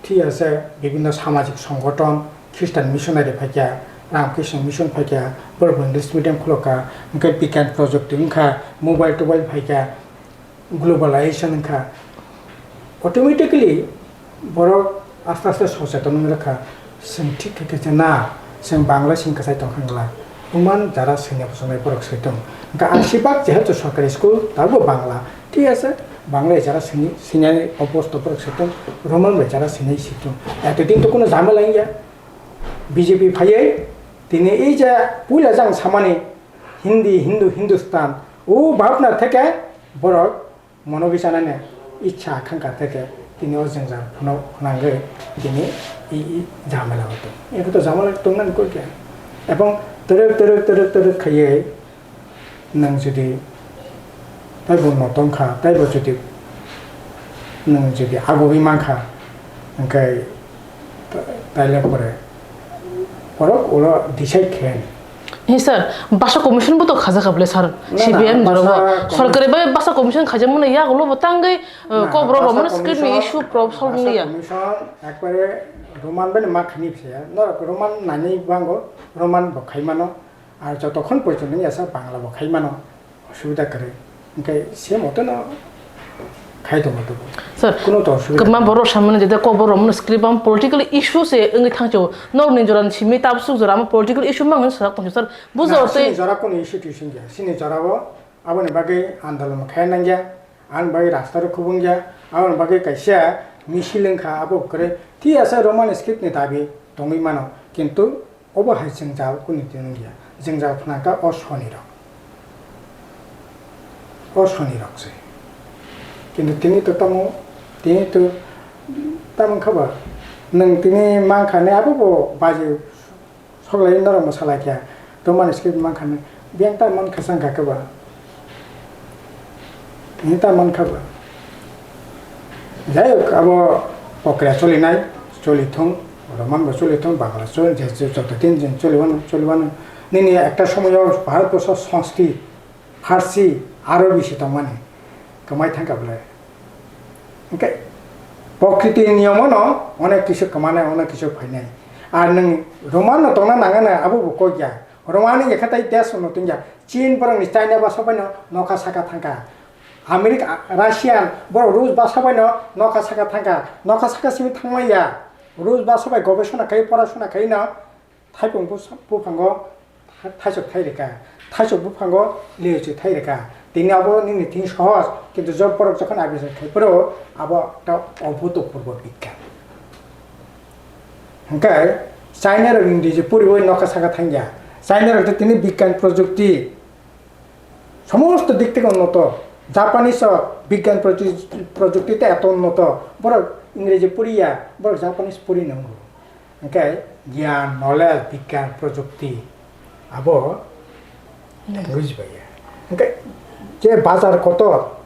thik ase, bibhinno samajik songgothon, Christian missionary phaikha, Ramakrishna Mission phaikha, borok bo English medium khulokha, hwnkhe bigyan projukti wngkha, mobile tobile phaikha, globalization wngkha, automatically borok aste aste socheton wngwi rwkha. Chwng thik khe khe na, chwng Bangla sing kwchai tongkha wngla, oman jara sini bosonai borok swi tong. Hwnkhe ang sibak jehetu sorkari school tabukbo Bangla, thik ase, Bangla jara sini, sinai obosto borok swi tong, Roman bai jara sinai swi tong. Eto din to kuno jhamela wngya. B J P phaiwi tini ei je puila jang samani Hindi, Hindu, Hindustan, o bhabna theke borok mono bisa nani ichha khangkha theke tini o jwngjal phano phwnangwi tini i, i jhamela o tong. Eko to jhamela tongnani koi khe. Ebong twrwk, twrwk, twrwk, twrwk khaiwi nwng jodi taibo no tongkha, taibo jodi nwng jodi agugwi mankha, hwnkhe ta-, taile pore borok ulo decide khe. Hi sir, basa commission bo to khajakha bole sir, Na, na, C P M jorao. Basa commission. Sorkari bai basa commission khaijakmani yagulo bo tangwi, uh, Na, Kokborok basa Roman script ni commission, issue prob solve basa wngya. Commission ekbare Roman bai ma khani phiya. Norok Roman nani bango, Roman bo khaimano. Ar jotokhon poito nini asa Bangla bo khai mano, osubida kwrwi. Hwnkhe se moto no khai tongo tubu. Sir, kuno to osubida kwbangma kwrwi. Borok samani jeta Kokborok Roman script am political issue se wngwi thangcho. Norni jora ni simi tabsuk jora amo political issue mang swrak tongcho sir. Bujo Na, tei sini jora kuno issue twi singya. Sini jora o aboni bagwi andolon khai nangya. Ang bagwi rasta rok khubung ya. Aboni bagwi kaisa misil wngkha abo kwrwi. Thik asa Roman script ni dabi tongwi mano. Kintu Obo hai jwngjal kuni twi wngya, jwngjal phnangkha o soni rok. O soni rok se. Kintu tini to tamo, tini to tamo wngkha ba, nwng tini mankha ne abo bo baji soklai norok mwsalai kha, to mani script mankha ne, biyang ta mankha sangkha khe ba. Hinta mankha ba. Jai hok, abo pokra cholinai, cholithung, Roman bo cholithung, Bangla choli, je, je, joto tin din choliwano, choliwano. Nini ekta somoyo Bharat borso Sanskrit, Farsi, aro bisi tongmani. kwmai thangkha bwle. Hwnkhe prokriti niyomano onek kisu kwmanai, onek kisu phainai. Ar nwng Roman no tongna nangana, abo bo kok ya. Roman ni yakha tai desh no tongya. Chin borok ni China basa bai no nokha saka thangkha. America, Russian borok Rus basa bai no nokha saka thangkha. Nokha saka simi thangmai ya. Rus basa bai gobesona khai, porasona khai no. Thaipung bus-, buphango tha-, thaisok thai rwkha, thaisok buphango liuchu thai rwkha. Tini abo nini thing sohoj, kintu jok borok jokhon abichar khai phuru abo ta obhutopurbo bikkan. Hwnkhe China rok Ingreji poriwi nokha saka thangya. China rok tini bikkan projukti somosto dik theke unnoto. Japanese o bigyan proju-, projukti tei eto unnoto. Borok Ingreji poriya, borok Japanese pori nango. Hwnkhe giyan, knowledge, bigyan, projukti abo language bai ya. Hwnkhe je bazar kotor,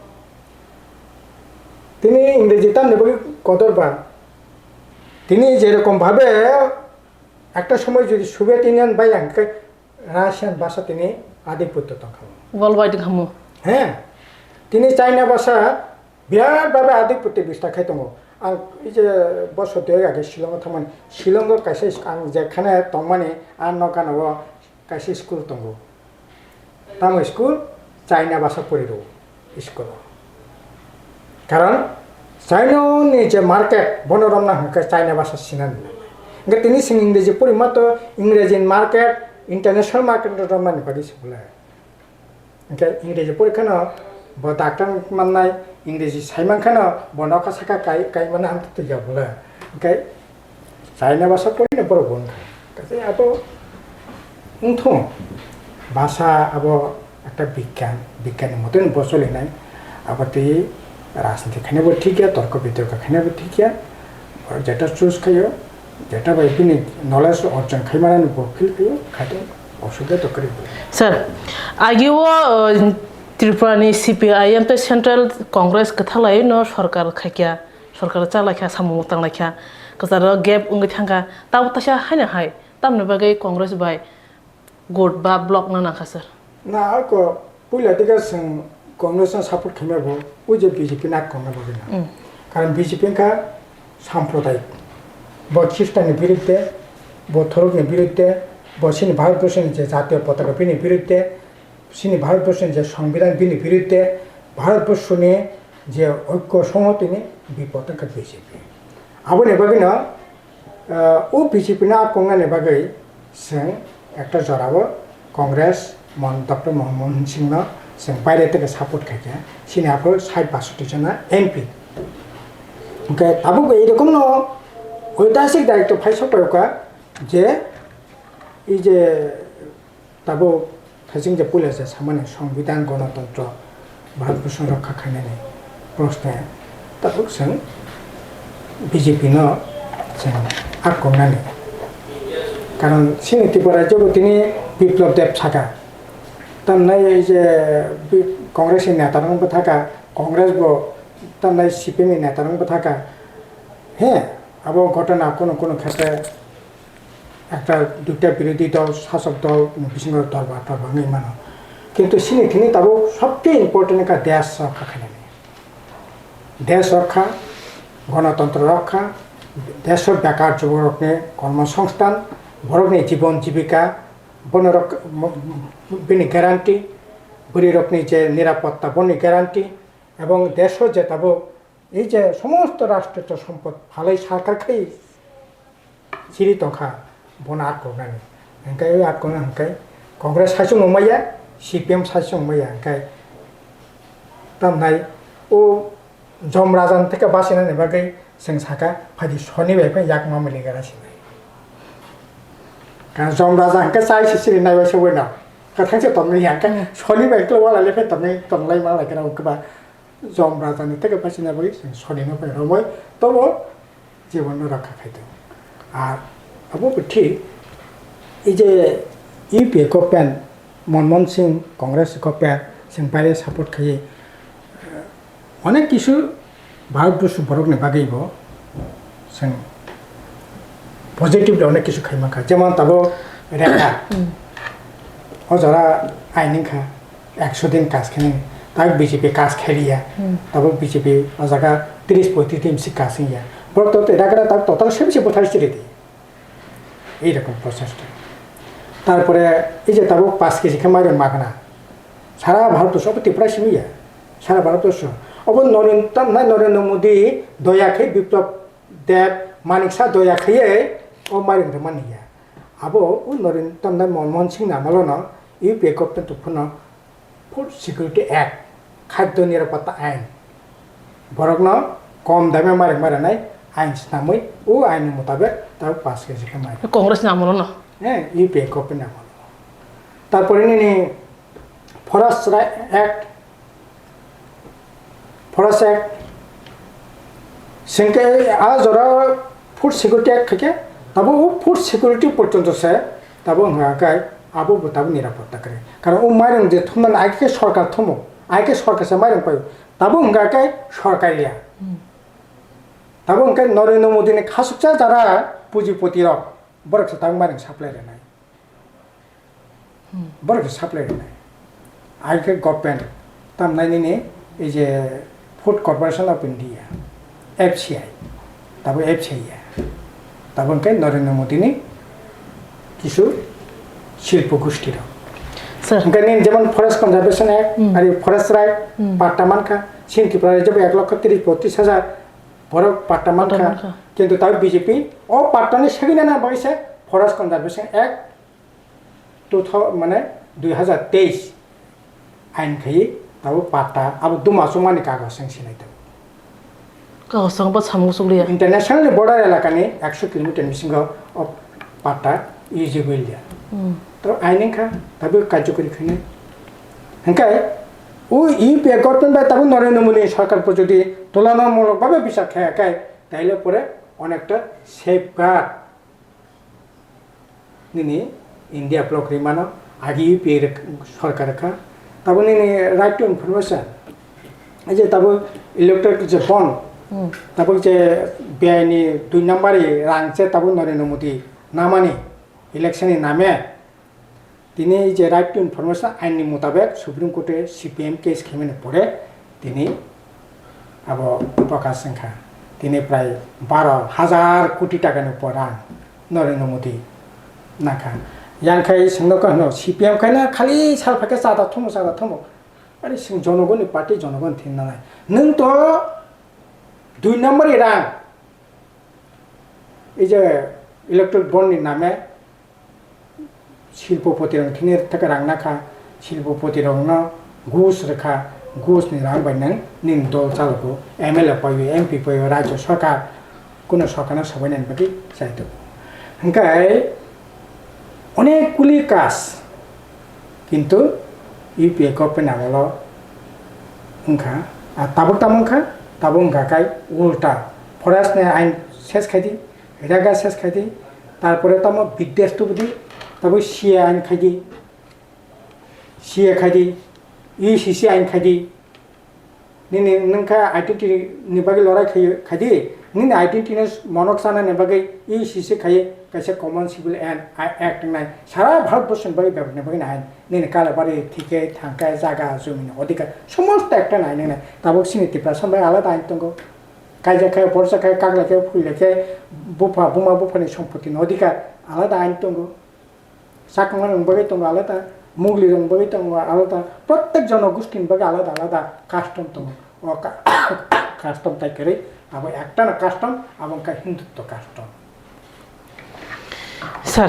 tini Ingreji tamni bagwi kotor ba. Tini jerokom bhabe ekta somoy jodi Soviet Union bai ya hwnkhe Russian basa tini adhipotto tongkha. World wide wngkha mo. He, tini China basa birat bhabe adhipotto bistar khai tongo. Ang ei je bosor dui age Shillong o thangmani, Shillong o kaisa sk-, ang jekhane tongmani a nokano o kaisa school tongo. Tamo school China basa pori rwo. School o. Karon China ni je market, bono romna hwnkhe China basa sinani. Hwnkhe tini chwng Ingreji pori ma to Ingreji ni market, international market no romnani bagwi se bole. Hwnkhe Ingreji pori kheno bo doctor mannai, Ingreji sai man kheno bo nokha saka kai, kai mano amtwi twi ya bole. Hwnkhe China basa porino borok bo wngkha. Kaisa abo wngthung basa abo ekta bigyan, bigyan ni mote bo solinai. Abo twi rajniti khainai bo thik ya, torko bitorko khainai bo thik ya. Borok jeta choose khaio, jeta bai bini knowledge orjon khai manani bo feel khaio, khaito osubida to kwrwi bo. Sir, agio, uh, Tripura ni C P I M tei Central Congress kwthalai no sorkar khaikya. Sorkar chalaikha, samung tanglaikha, kwcharo gap wngwi thangkha, tabuk taisa haino hai, tamni bagwi Congress bai gut ba block no nangkha sir? Na, ako puila diga chwng Congress no support khaima bo, o je B J P nak kongna bagwi na. Mm. Karon B J P wngkha sampradayik, bo Khristanni birudde, bo thorokni birudde, bo chini Bharatborsoni je jatiyo potaka bini birudde, chini Bharatborsoni je Songbidan bini birudde, Bharatborsoni je oikko songhotini bipod wngkha B J P. Aboni bagwino, ah, o B J P no akongnani bagwi chwng ekta jorao Congress mon-, Doctor Manmohan Singh no chwng baire theke support khaikha, chini aphuru sait basoti jona M P. Hwnkhe tabukbo ei rokomno oitasik daitw phai sokphaikha je, ei je Tabuk thaiching je puila je samani Songbidan, Gonotontro, Bharatborsho rokha khainani proshne tabuk chwng B J P no chwng akongnani. Karon chini Tripura rajyo bo tini Biplab Deb saka. Tamnai je bi-, Congress ni neta rok bwthaka, Congress bo tamnai C P M ni neta rok bwthaka. He, abo ghotona kono kono khetre Ekta duita birodhi dol, sasok dol ni bisingo dorbar torbar wngwi mano. Kintu chini thini tabuk sobse important wngkha desh rokha khainani. Desh rokha, gonotontro rokha, desho bekar jubokrokni kormosongsthan, borokni jibon jibika, bono rok-, mo-, bini guarantee, bwrwirokni je nirapotta, boni guarantee, ebong desho je tabuk Ei je somosto rashtriyo sompot phalai sarkar khai chiri tongkha, bono atkoknani. Hwnkhe ei atkokna hwnkhe Congress saichung wngmaya, C P M saichung wngmaya, hwnkhe tamnai o Jom Raja ni theke bachinani bagwi chwng sakha, phaidi Soni bai phai yak mamili gara sinai. Karon Jom Raja hwnkhe chai sisiri naibai se weno. Kwthang se tongwi ya, hwnkhe Soni bai khe wala le phai tongwi tonglai ma lai khe wngkhe ba. Jom Raja ni theke bachina bagwi chwng Soni no bai romwi tobo jibon no rokha khai tongo. Ar abo bo thik, ei je U P A government, Manmohan Singh Congress government chwng baire support khaiwi, eh, onek kisu Bharatborsho borok ni bagwi bo chwng positive le onek kisu khai mankha. Jemon tabuk Rekha, o jora aini wngkha. Ekso din kaj khe nini. Tak B J P kas kheliya. Hmm. Tabuk B J P o jaga tris poitris din si kas wngya. Borok to ragra tak total sebse bwthar siri di. Ei rokom process ta. Tarpore ei je tabuk paanch K G khe mairum magna. Sara Bharat borso obo Tripura simi ya. Sara Bharat borso. Obo Narendra, na Narendra Modi doya khe Biplab Deb Manik Saha doya khe o mairum rwmani ya. Abo o Narendra, na Manmohan Singh ni amolo no U P A government phano Food Security Act, Khadyo Nirapotta Ain, borokno kom dame mairum mairanai ain snamwi, o ain ni mutabek tabuk paanch K G khe mairum. Congress ni amolo no? Eh, U P A government ni amolo. Tarpore nini Forest Ri-, Act, Forest Act, sengke a jora Food Security Act khaikhe, tabuk o Food Security porjonto se tabuk wngkha khe abo bo tabuk nirapotta kwrwi. Karon o mairum je thumnani ai khe sorkar thumo, ai khe sorkar se mairum paio. Tabuk wngkha khe sorkar ya. Hmm. Tabuk wngkha Narendra Modi ni khasuksa jara pujipoti rok, borok se tabuk mairum supply rwnai. Hmm. Borok se supply rwnai. Ai khe government tamnai nini ei je Food Corporation of India, F C I, tabuk F C I ya. Tabuk hwnkhe Narendra Modi ni kisu silpo gosti rok. Sir. Hwnkhe nini jemon Forest Conservation Act, Hmm. ari Forest Right, Hmm. patta mankha, chini Tripura rajyo bo ek lokho tris botris hajar borok patta mankha. Patta mankha. Kintu tabuk B J P o patta ni segwi nana bagwi se Forest Conservation Act two thousand, mane, dui hazar teis ain khai tabuk patta abo duma chumani kagoj seng sinai tabuk. Kagoj seng bo samung chukliya. International ni border elaka ni ekso kilometer bisingo o patta eligible ya. Hmm. To ain wngkha tabuk karjokori khainai. Hwnkhe o U P A government bai tabuk Narendra Modi sorkar bo jodi tulanamulok bhabe bichar khe khe taile pore onekta safeguard nini India block rimano agi U P A rwk-, sorkar kha. Tabuk nini right to information. Ei je tabuk electoral je bond, Hmm. tabuk je B I ni dui number ni rang je tabuk Narendra Modi namani election ni name tini je right to information ain ni mutabek Supreme Court e C P M case khaimani pore tini abo Prakash wngkha. Tini prai baro hajar koti taka ni upor rang Narendra Modi nangkha. Yang khai sengno kha hwno C P M khai na khali sal phaikhe chada thumo, chada thumo. Ari seng jonogoni party, jonogoni thin nanai. Nwng to dui number ni rang. Ei je electoral bond ni name Silpopoti rok thini thaka rang nakha, silpopoti rok no gus rwkha, gus ni rang bai nang nini dol chalogo, M L A paio, M P paio, rajyo sarkar, kuno sarkar no sabai nani bagwi chai tongo. Hwnkhe onek kuli kas, kintu U P A government amolo wngkha, a tabuk tamo wngkha, tabuk wngkha khai ulta, forest ni ain ses khai di, Rega ses khai di, tarpore tamo biddesh tubudi, tabo C A ain khai di, C A khai di, U C C ain khai di. Nini nungkha identity ni bagwi lorai khai, khai di, nini identity no monok sana ni bagwi U C C khai kaisa Common Civil and Act nai. Sara Bharat Borsh ni bagwi bebak ni bagwi nai. Nini Kalabari thike thangkhe jaga jumi ni odhikar. Somosto ekta nai nini. Tabuk sini Tiprasa bai alada ain tongo. Kaijak khe, borsa khe, kaklai khe, phuilai khe, bupha, buma, buphani sompoti ni odhikar alada ain tongo. Chakma rok bagwi tongo alada, Mugli rok bagwi tongo alada, prottek jonogosti ni bagwi alada alada custom tongo. O ka-, custom tai kwrwi, abo ekta no custom, abo wngkha Hindutva custom. Sir,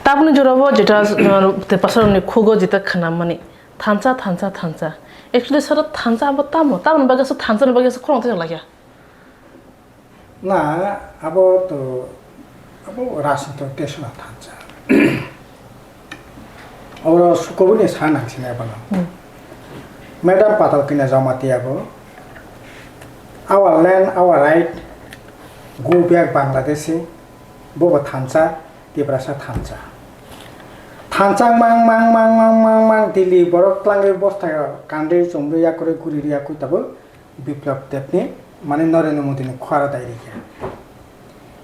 tabukni jorao jeta, uh, Tiprasarokni khugo jeta khwnamani, thansa, thansa, thansa. Actually, sir, thansa abo tamo? Tamoni bagwi se thansa ni bagwi se khorang tong lai kha. Na, abo to, abo rajnitik desona thansa. Oro sukoboni sa nang sini abono. Hmm. Madam Patal Kanya Jamatia bo, our land, our right, go back Bangladeshi, bobo thansa, Tiprasa thansa. Thansa mang, mang, mang, mang, mang, mang, Delhi borok tlangwi bosta kandwi chumrwi yakurwi guri yakui tabuk Biplab Debni, mane Narendra Modini khwara dai rikha.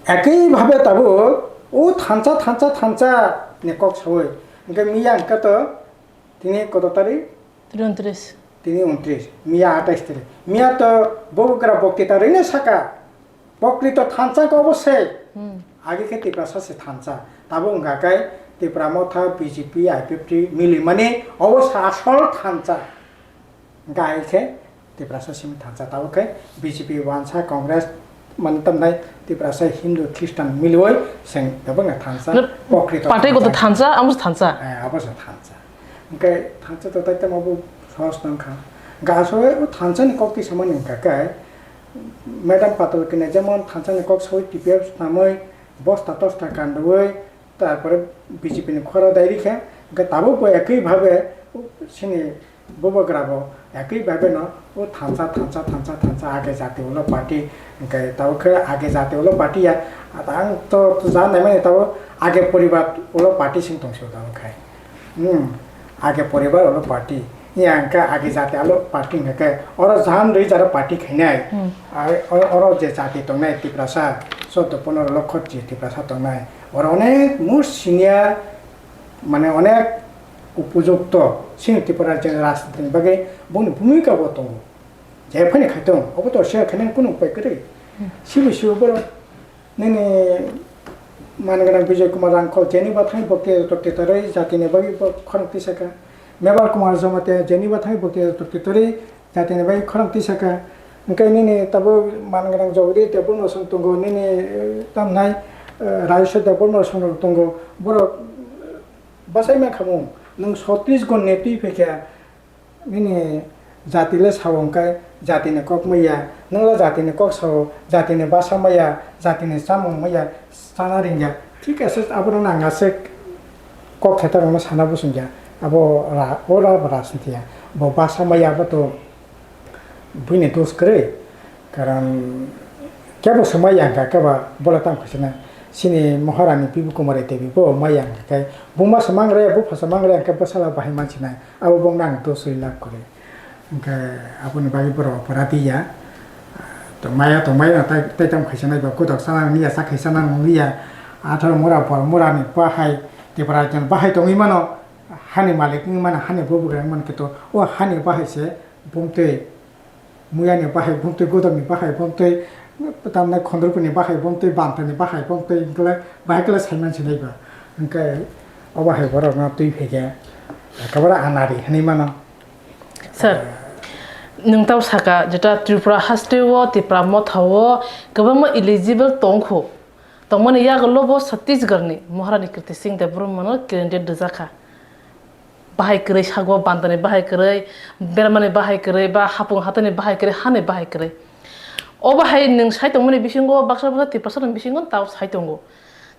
Ekei bhabe tabuk o thansa, thansa, thansa ni kok sawi. Hwnkhe miya hwnkhe to tini koto tarik? Tini untris. Tini untris. Miya atais tarik. Miya to bubagra boktita rwino saka. Boktita thansa khe obo se. Hmm. Age khe Tiprasa se thansa. Tabuk wngkha khe Tipra Motha, B J P, I P F T milimani obo se asol thansa. Gai khe Tiprasa simi thansa, tabuk khe B J P, Wansa, Congress, mani tamnai Tiprasa Hindu, Christian miliwi seng tabukno thansa. Nep-, Bokrito party koto thansa. Thansa, amo thansa. Eh, abo se thansa. Hwnkhe thansa to tai tamo bo sohos nang kha. Gaso o thansa ni kok twi samani hwnkha khe, Madam Patal kene jemon thansa ni kok sawi T P F snamwi bosta tosta kandawi, tarpore B J P ni khoro dai rikha, hwnkhe tabuk bo ekwi bhabe sini bubagra bo ekwi bhabe no o thansa, thansa, thansa, thansa age jati ulo party, hwnkhe tabuk khe age jati ulo party ya, ang to ja naimani tabuk age poribar ulo party sing tongsi tabuk khai. Hmm, age poribar ulo party. Ya hwnkhe age jati ulo party hwnkhe oro jan rwi jaro party khainai. Hmm. Ar oro, oro je jati tongnai Tiprasa, chaudo pondro lokho je Tiprasa tongnai. Oro onek most senior, mane onek upojukto, chini Tripura rajyoni rajniti ni bagwi boni bhumika bo tongo. Je phani khaitong, obo to share khainani kunu upai kwrwi. Hmm. Sibo sibo borok nini man gwnang Bijoy Kumar Rangkhol jeni bathang bo khe to titarwi jatini bagwi bo khorang tisaka. Mebar Kumar Jamatia jeni bathang bo khe to titarwi jatini bagwi khorang tisaka. Hwnkhe nini tabuk man gwnang Jagadish Debbarma song tongo, nini, eh, tamnai, eh, Rajeshwar Debbarma song tongo. Borok bachai mankha mung. Nwng chottrish gon netwi phaikha. Nini jati le sao hwnkhe jatini kok maya, nwng le jatini kok sao, jatini basa maya, jatini chamung maya, chana ringya. Thik ase abono nang ase kok khetarokno sana bwswngya. Abo ra-, ora bo rajniti ya. Bo basa maya abo to buini dos kwrwi. Karon kebo se maya hwnkha khe ba bola tang khaisana. Chini Maharani Bibu Kumari Devi bo maya hwnkha khe buma se mangraya, bupha se mangraya hwnkhe bwsala bahai mansinai. Abo bongno ang dos ri lab kwrwi. Hwnkhe aboni bagwi borok opora di ya. Tongmaya, tongmaya, tai, tai tamo khaisa nai ba, kotok sana nung ya, sa khaisa na nung ya. Atharo mura bor mura ni bahai, Tipra jon bahai tongwi mano, hani malik wngwi mano, hani bubagra wngwi mano khe to, o hani bahai se bumtwi, muya ni bahai bumtwi, godok ni bahai bumtwi, tamni khondrupur ni bahai bumtwi, banta ni bahai bumtwi, hwnkhe bahai khe sai man sinai ba. Hwnkhe o bahai borok no twi phai khe, ekebare anari hinwi mano. Sir, nwng tamo saka, jeta Tripura haste o, Tipra motha o kwbangma eligible tong kho. Tongmani yagulo bo Chhattisgarh ni Maharani Kirti Singh Debbarma no candidate rwjak kha. Bahai kwrwi sago, bandani bahai kwrwi, bermani bahai kwrwi, ba hapung hatani bahai kwrwi, hani bahai kwrwi. O bahai nwng sai tongmani bisingo baksa baksa Tiprasa ni bisingo tao sai tongo.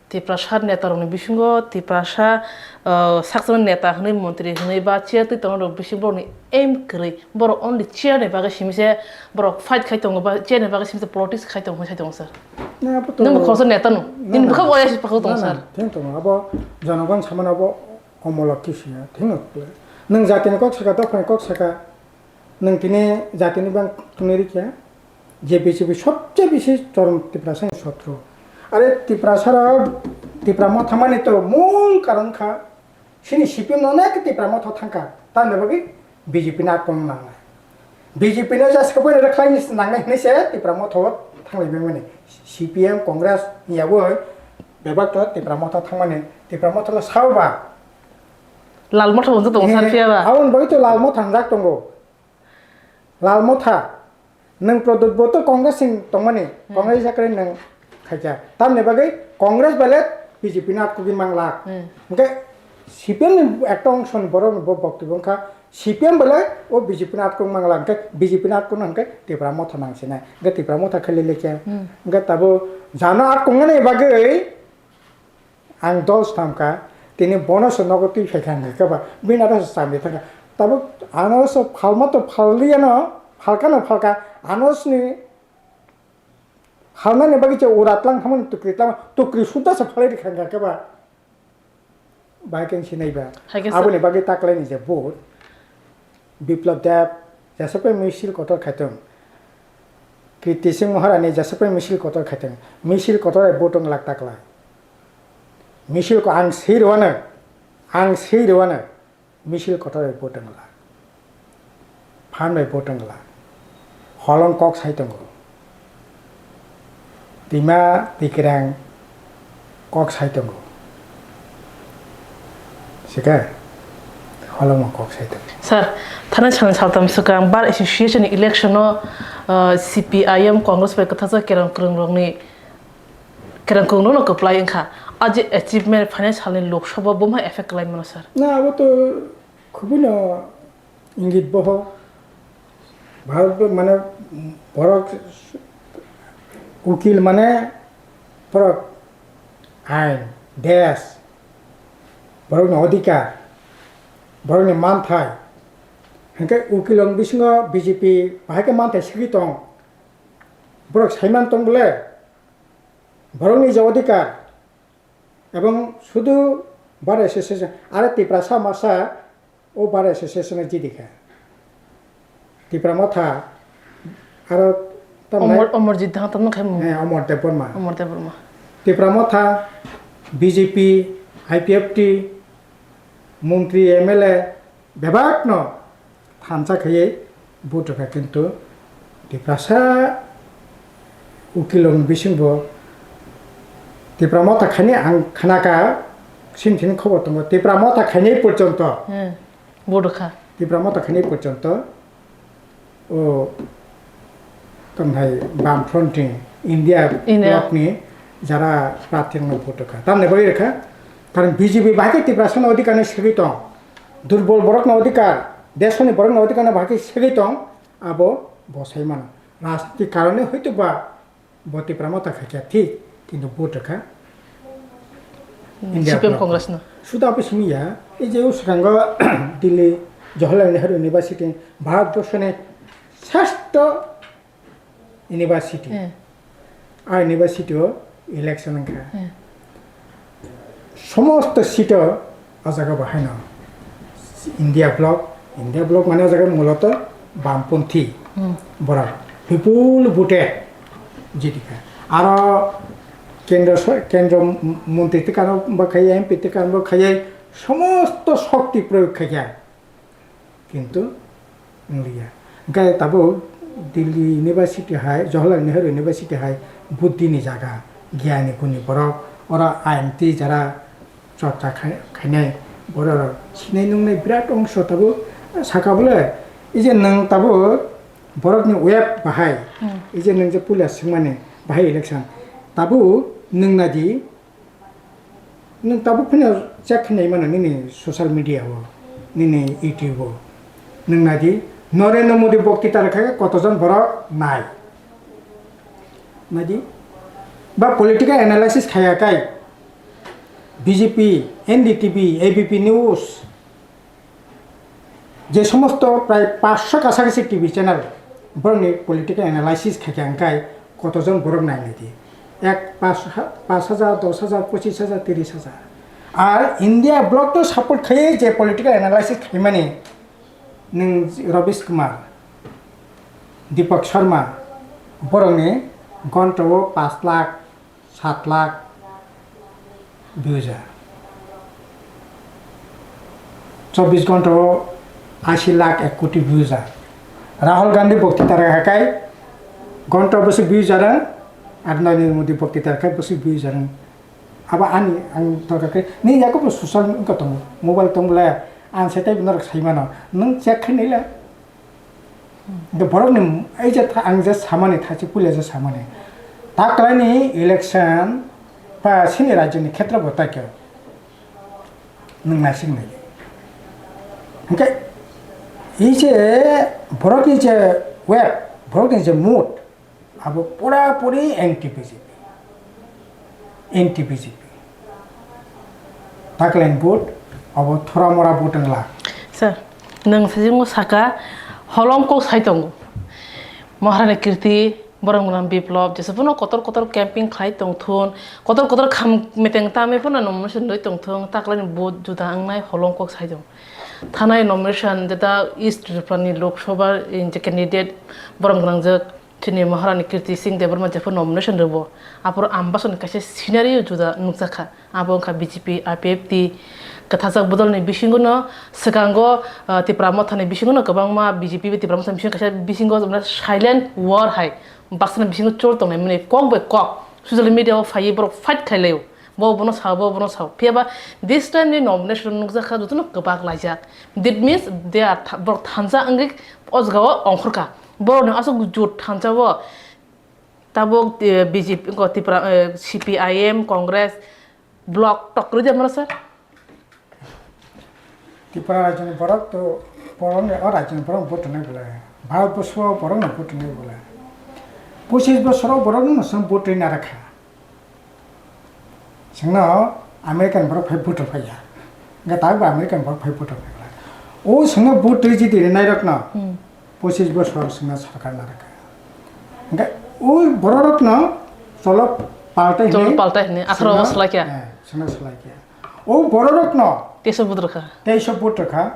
Tiprasa neta rokni bisingo Tiprasa, ah, sakchangni neta hwnwi, montri hwnwi ba chair twi tongnai rok bisingo borokni aim kwrwi, borok only chair ni bagwi simi se borok fight khai tongo ba chair ni bagwi simi se politics khai tongo hwnwi sai tongo sir. Na, abo to Nwng bo khoroksa neta no. Na, Nini na. Bwkha bo ya si pakhuk tongo Na, na, sir. Theng tongo. Abo jonogon samano abo omolok kisi ya. Theng no. Nwng jatini kok saka, dophani kok saka. Nwng tini jatini bang tongwi rikya, je B J P sobse bisi chorom Tiprasani sotro. Are Tiprasarok, Tipra motha mani to mul karon kha, sini C P M no onek Tipra motha thangkha, tamni bagwi B J P ni akwrwng nangnai. B J P no ja sakbai rwkhlai ni nangnai hinwi se Tipra motha o thanglai mani. C P M, Congress ni yago bebak to Tipra motha thangmani, Tipra motha lo sao ba. Lal motha bo tongo sar phiya ba. Aboni bagwi to lal motha hangjak tongo. Lal Motha, nwng Pradyut bo to Congress ni tongmani, Hmm. Congress sakre nwng khaikha. Tamni bagwi Congress bale B J P ni atkugwi manglak. Hmm. Hwnkhe C P M ni ekta ongso ni borok ni bo boktobyo wngkha, C P M bale o B J P ni atkuk manglak, hwnkhe B J P ni atkuk no hwnkhe Tipra Motha nangsinai. Hwnkhe Tipra Motha khe lelekhe. Hmm. Hwnkhe tabuk jano atkungnani bagwi Ang dol swnamkha, tini bono se nogo twi phaikha hwnkha khe ba, bini aro se chamwi thangkha. Tabuk ano se phalma to phaliyano, phalkano phalkha, ano sini phalnani bagwi je uratlang thangmani tukri tlang, tukri sudda se phalai rikha hwnkha khe ba. Bai khe sinai ba. Hai khe sa- Aboni bagwi taklaini je vote. Biplab Deb, jesaphai misil kotor khaitong. Kriti Singh Maharani jesaphai misil kotor khaitong. Misil kotor hai vote wng lak taklai. Misil ko ang sir wano. Ang swi rwano misil kotor bai vote wngla, phan bai vote wngla, holong kok sai tongo, twima twikwrang kok sai tongo, sika holongma kok sai tongo. Sir, thanai salni saltam swkang bar association ni election o, uh, C P I M Congress bai kwthajak kerang kwrwng rokni kerang kwrwng rokno kwplai wngkha. A je achievement phainai salni Lok Sabha bo ma effect kwlai mano sir? Na, abo to khubui no ingit boho. Bharat bo mane borok ukil mane borok ain, desh, borokni odhikar, borokni manthai. Hinkhe ukilrokni bisingo B J P bahai khe manthai segwi tong. Borok saiman tong bole, borokni je odhikar, ebong sudu bar association, aro Tiprasa masa o bar association o jidi kha. Tipra Motha, aro tamni Omor, Omorjit Dang tamno khai mung. Eh, Omor Debbarma. Omor Debbarma. Tipra Motha, B J P, I P F T, montri, M L A, bebakno thansa khaiwi vote rwkha, kintu Tiprasa ukilrokni bisingbo Tipra Motha khaini ang khnakha, sini sini khobor tongo, Tipra Motha khaini porjonto. Hmm. Vote rwkha. Tipra Motha khaini porjonto o tamhai Bamfront ni India India. Bloc ni jara prarthi rokno vote rwkha. Tamni bagwi rwkha, karon B J P bahai khe Tiprasa no odhikar no segwi tong. Durbol borok no odhikar, desh ni borok no odhikar no bahai khe segwi tong, abo bo sai mano. Rajniti karone hoito ba bo Tipra Motha khaikha thik, kintu vote rwkha Hmm, India C P M Bloc. Congress no. Suda abo simi ya, ei je swkango Delhi Jawaharlal Nehru University, Bharat borso ni sreshto university. Hmm. A university o election wngkha. Hmm. Somosto seat o o jaga bo haino India Bloc, India Bloc mane o jaga muloto bamponthi Hmm. borok bipul vote jiti kha. Aro kendro so-, kendro montri tikano bo khaiya, M P tikano bo khaiya, somosto shokti proyog khaikha. Kintu wngliya. Hwnkhe tabuk Delhi University hai, Jawaharlal Nehru University hai buddhi ni jaga, giyani guni borok, oro ain twi jara chorcha khai-, khainai borok rok sinai nungnai birat ongso tabuk saka bole, ei je nwng tabuk borok ni web bahai, Hmm. ei je nwng je puila swngmani bahai election, tabuk nwng nadi, nwng tabuk phano check khainai mano nini social media o, nini YouTube o, nwng nadi, Narendra Modi boktita rwkha khe kotojon borok nai. Nadi? Ba political analysis khaya kai B J P, N D T V, A B P News, je somosto prai paanch sho kasagasi T V channel, borokni political analysis khaikha hwnkhe kotojon borok nainai di? Ek paanch ha-, paanch hajar, dos hajar, pochis hajar, tiris hajar. Ar India Bloc to support khaiwi je political analysis khaimani, nwng Rabish Kumar, Deepak Sharma, borokni gonta o paanch lakh, sat lakh views. Chobbish ghonta o ashi lakh ek koti views. Rahul Gandhi boktita rwkha khai ghonta bwswk views rwng, ar Narendra Modi boktita rwkha bwswk views rwng. Abo ani ang torkha khe nini yago bo social wngkha tongo, mobile tong bole ang se tei norok sai mano, nwng check khai nai le. Hwnkhe borokni ei je tha-, ang je samani, thachi puila je samani, taklaini election ba chini rajyoni khetra bo taikhe nwng naising nai. Hwnkhe ei je borokni je web, borokni je mood, abo pura puri anti B J P. Anti B J P. Taklaini vote, abo thora mora vote wngla. Sir, nwng sijingo saka, holong kok sai tongo. Maharani Kirti, Boromgwnang Biplop, jesa bono kotor kotor camping khlai tongthun, kotor kotor kham meteng tamwi phano nomination rwi tongthung, taklaini vote juda wngnai holong kok sai tongo. Thanai nomination jeta East Tripura ni Lok Sabha, eh, je candidate Boromgwnang je Chini Maharani Kirti Singh Debbarma jephru nomination rwbo, aphuru Ambasani kaisa scenario juda nukjakha. Abo wngkha B J P, I P F T, kwthajak bodolni bisingono swkango, ah, Tipra Mothani bisingono kwbangma B J P bai Tipra Mothani bisingo kaisa bisingo silent war hai baksani bisingo chol tongnai mani kok bai kok social media o phaiwi borok fight khailaio. Bo bono sao, bo bono sao. Phiya ba this time ni nomination nukjakha jotono kwbak laijak. That means they are tha-, borok thansa wngwi o jaga o ongkhorkha. Borokni aswk jut thansa o tabuk, eh, B J P, ko Tipra, eh, C P I M, Congress, block tok kwrwi de mano sir? Tripura rajyoni borok to, borokni o rajyoni borok vote rwnai bwle, Bharat borsho o borokno vote rwnai bwle, pochis bosoro borokno nwswng vote rwna rwkha. Chwngno American borok phai vote rwphaiya. Hwnkhe tabukbo American borok phai vote rwphai glak. O chwngno vote rwi jiti rwnairokno Hmm. pochis bosor chwngno sarkar narwkha. Hwnkhe o bororokno cholo paltai Cholo hwnwi paltai hwnwi, atharo chwngno, slaikha. Eh, chwngno slaikha. O bororokno Teisa vote rwkha. teisa vote rwkha.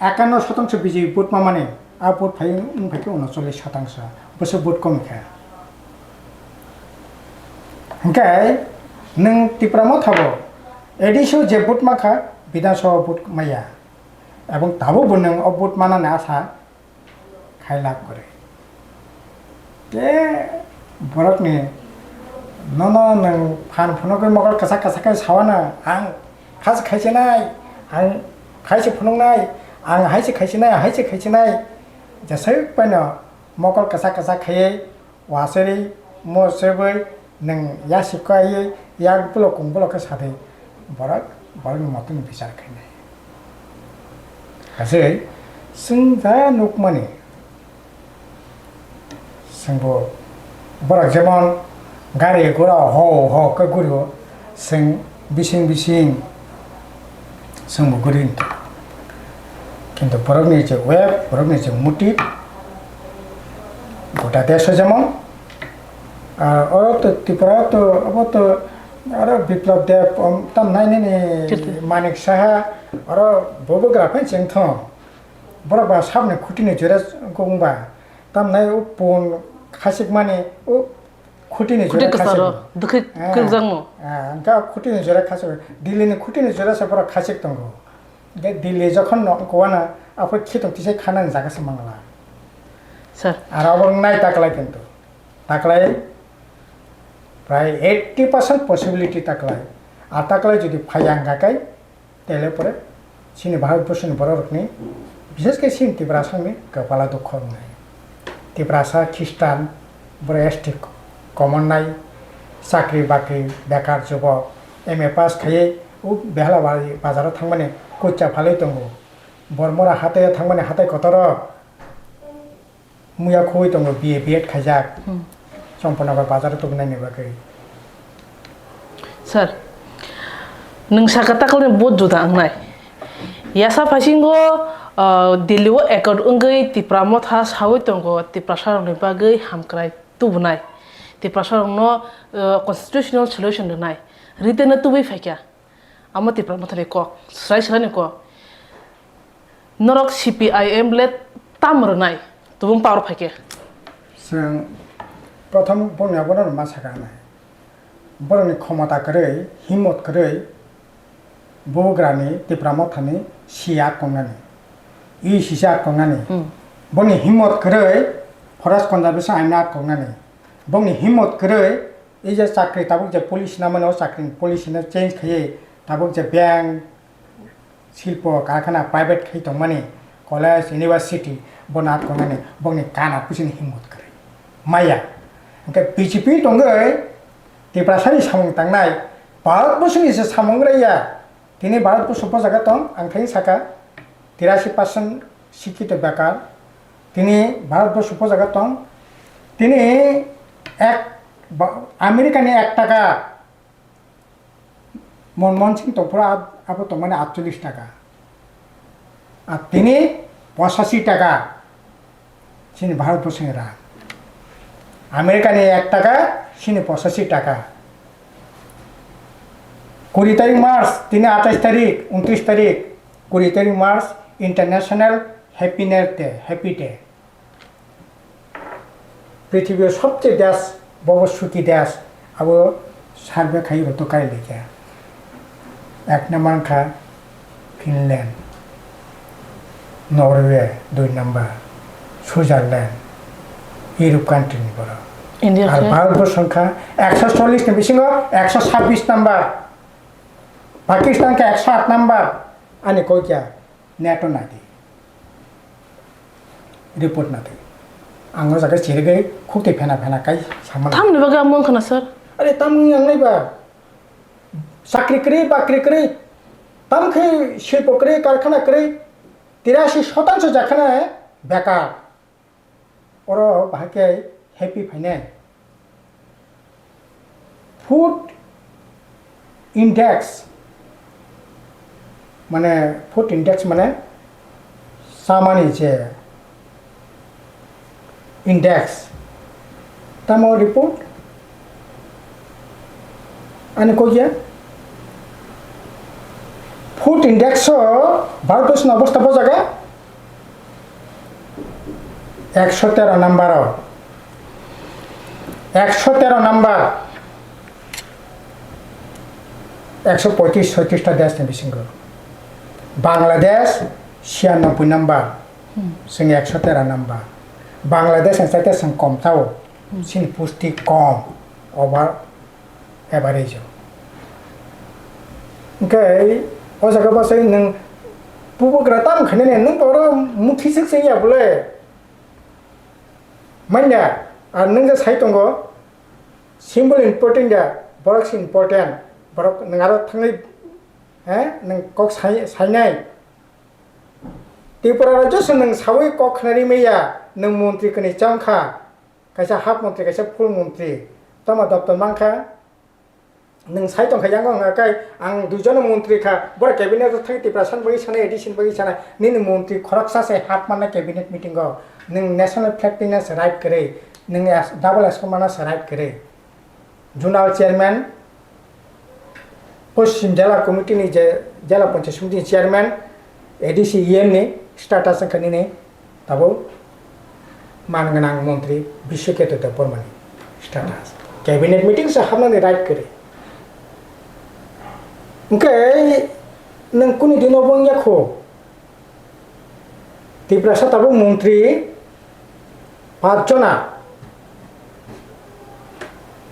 Ekanno shotangso B J P vote mamani, a vote phai wng phai khe unochollish shotangso, bwswk vote kom kha. Hwnkhe nwng Tipra Motha bo A D C o je vote mankha, Bidhan Sabha vote maya, ebong tabukbo nwng o vote manani asa khai lab kwrwi. Tei borokni nono nwng phan phunugwi mokol kwchak kwchak khe sawano, ang kha se khai se nai, ang hai se phunuknai, ang hai se khai se nai, hai se khai se nai. Jeswk phano mokol kwchak kwchak khaiwi waswi, moswibwi nwng yasi kaiwi yak bolok kung bolok khe sadi borok borokni motoni bichar khainai. Aswk chwng ja nukmani, chwngbo borok jemon gari gura ho ho khe gurio, chwng bising bising chwngbo guri tongo. Kintu borokni je web, borokni je motive, gota desh o jemon, ar oro to Tripura to, abo to aro Biplab Deb, om, tam nai nini Kirti. Manik Saha, oro bobo gra phai chengthong. Borok ba sabni khutini jora gong ba. Tam nai o pon khasik mani o khutini Khuti jora kwcharo, khasik. Dwkhwi Ah, kwrwkjakno. Ah, hwnkhe o khutini jora khasik. Delhi ni khutini jora se borok khasik tongo. Hwnkhe Delhi jokhon no kuwana aphuru khitung tisai khanani jaga se mangla. Sir. Ar abo nai taklai kintu. Taklai prai eighty percent possibility taklai. Ar taklai jodi phaiya hwnkha khe, tele pore chini Bharat borsoni borok rokni, bishes khe chini Tiprasani kwpala dukho wngnai. Tiprasa Khristan, borok S T common nai, chakri bakri bekar jubok, M A pass khaiwi o Behalabari bazaro thangmani koicha phalwi tongo. Bormora hatai thangmani hatai kotoro muya khogwi tongo, B A B Ed khaijak. Hmm. Champanagar bazar o tubunani bagwi. Sir, nwng saka takalni vote juda wngnai. Yasa phaisingo, ah, Delhi o accord wngwi Tipra Motha sawi tongo, Tiprasa rokni bagwi hamkrai tubunai. Tiprasa rokno, ah, constitutional solution rwnai. Written o tubui phaikha. Amo Tipra Mothani kok, swrai swraini kok. Norok C P I M le tam rwnai, tubung power phaikhe. Chwng prothom boni abono ma sakha nai. Borokni khomota kwrwi, himmot kwrwi, bubagrani Tipra Mothani siya kongnani. I sisa kongnani. Hmm. Boni himmot kwrwi, Forest Conservation Act kongnani. Boni himmot kwrwi, ei je chakri tabuk je policy namani o chakri policy no change khaiwi tabuk je bank, silpo karkhana private khai tongmani, college, university bo nat kongnani bongni kana pusini himmot kwrwi maya. Hwnkhe B J P tongwi Tiprasani samung tangnai, Bharat borsoni se samung raiya. Tini Bharat borso bo jaga tong, ang thai saka, tirashi percent sikito bekar. Tini Bharat borso bo jaga tong. Tini ek ba-, America ni ek taka Manmohan Singh tongphuru ab-, abo tongmani atchollish taka. Ar tini pochashi taka chini Bharat borsoni rang. America ni ek taka, chini pochashi taka. Kuri tarik March, tini atais tarik, untris tarik, kuri tarik March International Happiness Day, Happy Day. Prithibi o sobche desh, bobo suki desh, abo survey khai rok to kai lekha. Ek number wngkha Finland, Norway dui number, Switzerland, Europe country ni borok. India Ar khe? Bharat borso wngkha ekso chollish ni bisingo ekso chabbish number, Pakistan khe ekso aat number, ani koi kya NATO nadi. Report na twi. Ang o jaga chirigwi khuk twi phena phena kai samani. Tamni bagwi amo wngkha na, sir? Are tam wngya wngnai ba? Chakri kwrwi, bakri kwrwi. Tam khe silpo kwrwi, karkhana kwrwi. Tirashi shotangsho jakhana bekar. Oro bahai khe happy phainai. Food index, mane food index mane chamani je index, tamo report ani kok ya? Food index o Bharat no obosta bo jaga. Ekso tero number o, ekso tero number, ekso poitrish soitrish ta desh ni bisingo. Bangladesh siyanoboi number, chwng ekso tero number. Bangladesh ni chaite chwng kom tao, chini pusti kom, over average o. Hwnkhe o jaga bwsai nwng bubagra tamo khainani, nwng oro mukhi swk se ya bole. Manya, ar nwng je sai tongo, symbol important ya, borok se important, borok nwng aro thangwi, he, nwng kok sai, sainai. Tripura rajyo se nwng sawi kok khnari maya, nwng montri kwnwi chong kha. Kaisa half montri, kaisa full montri. Tamo doptor mankha, nwng sai tongkha yango hwnga kai, ang duijono montri kha, boro cabinet o thangwi Tiprasa ni bagwi sanai, A D C ni bagwi sanai, nini montri khoroksa se half manna cabinet meeting o, nwng national flag twina se right kwrwi, nwng es-, double escort manna se right kwrwi. Zonal chairman, Poschim Jela Committee ni je Jela Panchayat Samiti ni chairman, A D C E M ni status wngkha nini tabuk man gwnang montri Biswaketu Debbarma ni status. Cabinet meeting se hamnani right kwrwi. Hwnkhe nwng kuni dino bo wngya kho? Tiprasa tabuk montri pach jona,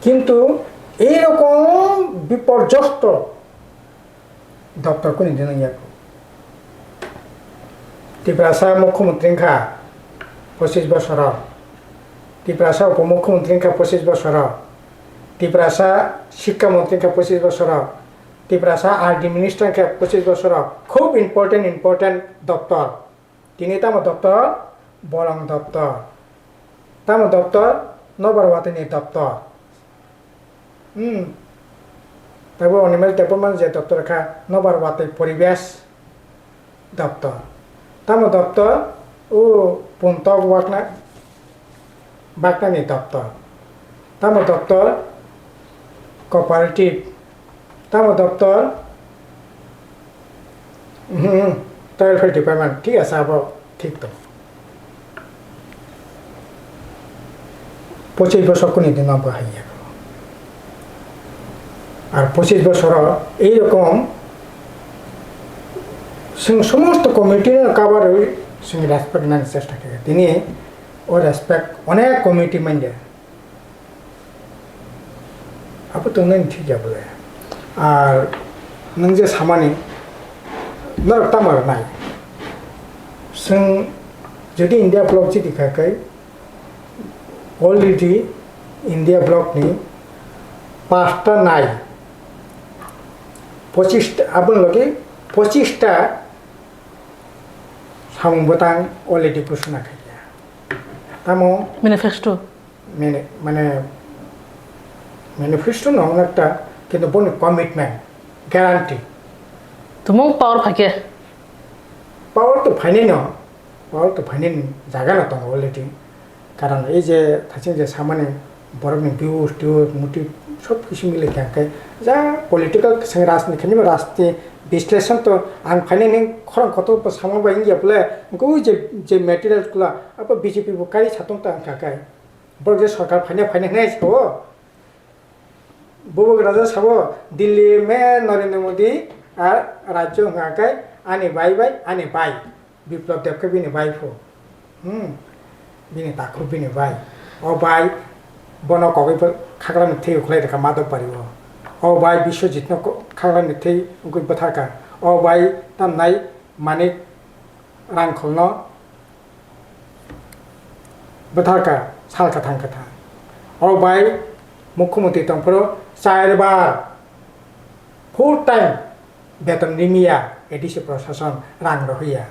kintu ei rokom biporjosto doptor kuni din wngya kho. Tiprasa mukhyamantri wngkha pochis bosoro, Tiprasa upomukhyamantri wngkha pochis bosoro, Tiprasa sikka mantri wngkha pochis bosoro, Tiprasa R D minister wngkha pochis bosoro, khub important important doptor. Tini tamo doptor? Bolong doptor. Tamo doptor? Nobar watwi ni doptor. Hmm. Tabo Animal Development je doptor kha, nobar watwi poribesh doptor. Tamo doptor? O puntok wakna baknani doptor. Tamo doptor? Cooperative. Tamo doptor? Mhm, Tribal Welfare Department, thik ase, abo thik tong. Pochis bosor kuni din abo hai ya. Ar pochis bosoro ei rokom chwng somosto committee no cover rwi chwng respect nani chesta khe. Tini o respect onek committee manya. Abo tongnani thik ya bole. Ar nwng je samani norok tamo rwnai? Chwng jodi India block jiti kha khe, already India block ni pasta nai, pochis ta, aboni logi pochis ta samung bwtang already ghosona khaikha. Tamo manifesto. Mane, mane manifesto no hwnwi ekta, kintu boni commitment, guarantee. Tumung power phaikhe? Power to phainai no, power to phainai ni jaga no tongo already. Karon ei je thaching je samani borok ni views, tius, motive sob kisu mile khe hwnkhe ja political swng rajniti khe nini rajniti bisleshon to ang phainai ni khorang kotor bo sama bai wngya bole, hwnkhe ui je, je material kula abo B J P bo kari satong ta wngkha khe. Borok je sorkar phaina phaina hinwi sao. Bubuk raja sabo, Delhi me Narendra Modi a rajyo hwnkha khe ani bai bai, ani bai. Biplab Deb khe bini bai phu. Hmm. Bini takhuk bini bai. O bai bono kogwi bo khaklamni thwi ukhlai rwkha Madhop Bari o. O bai Biswajit no ko-, khaklamni thwi ungwi bwtharkha. O bai tamnai Manik Rangkhol no bwtharkha sal kwthang kwthang. O bai mukhyamantri tongphuru char bar full time beton rimiya A D C prosason rang rohiya.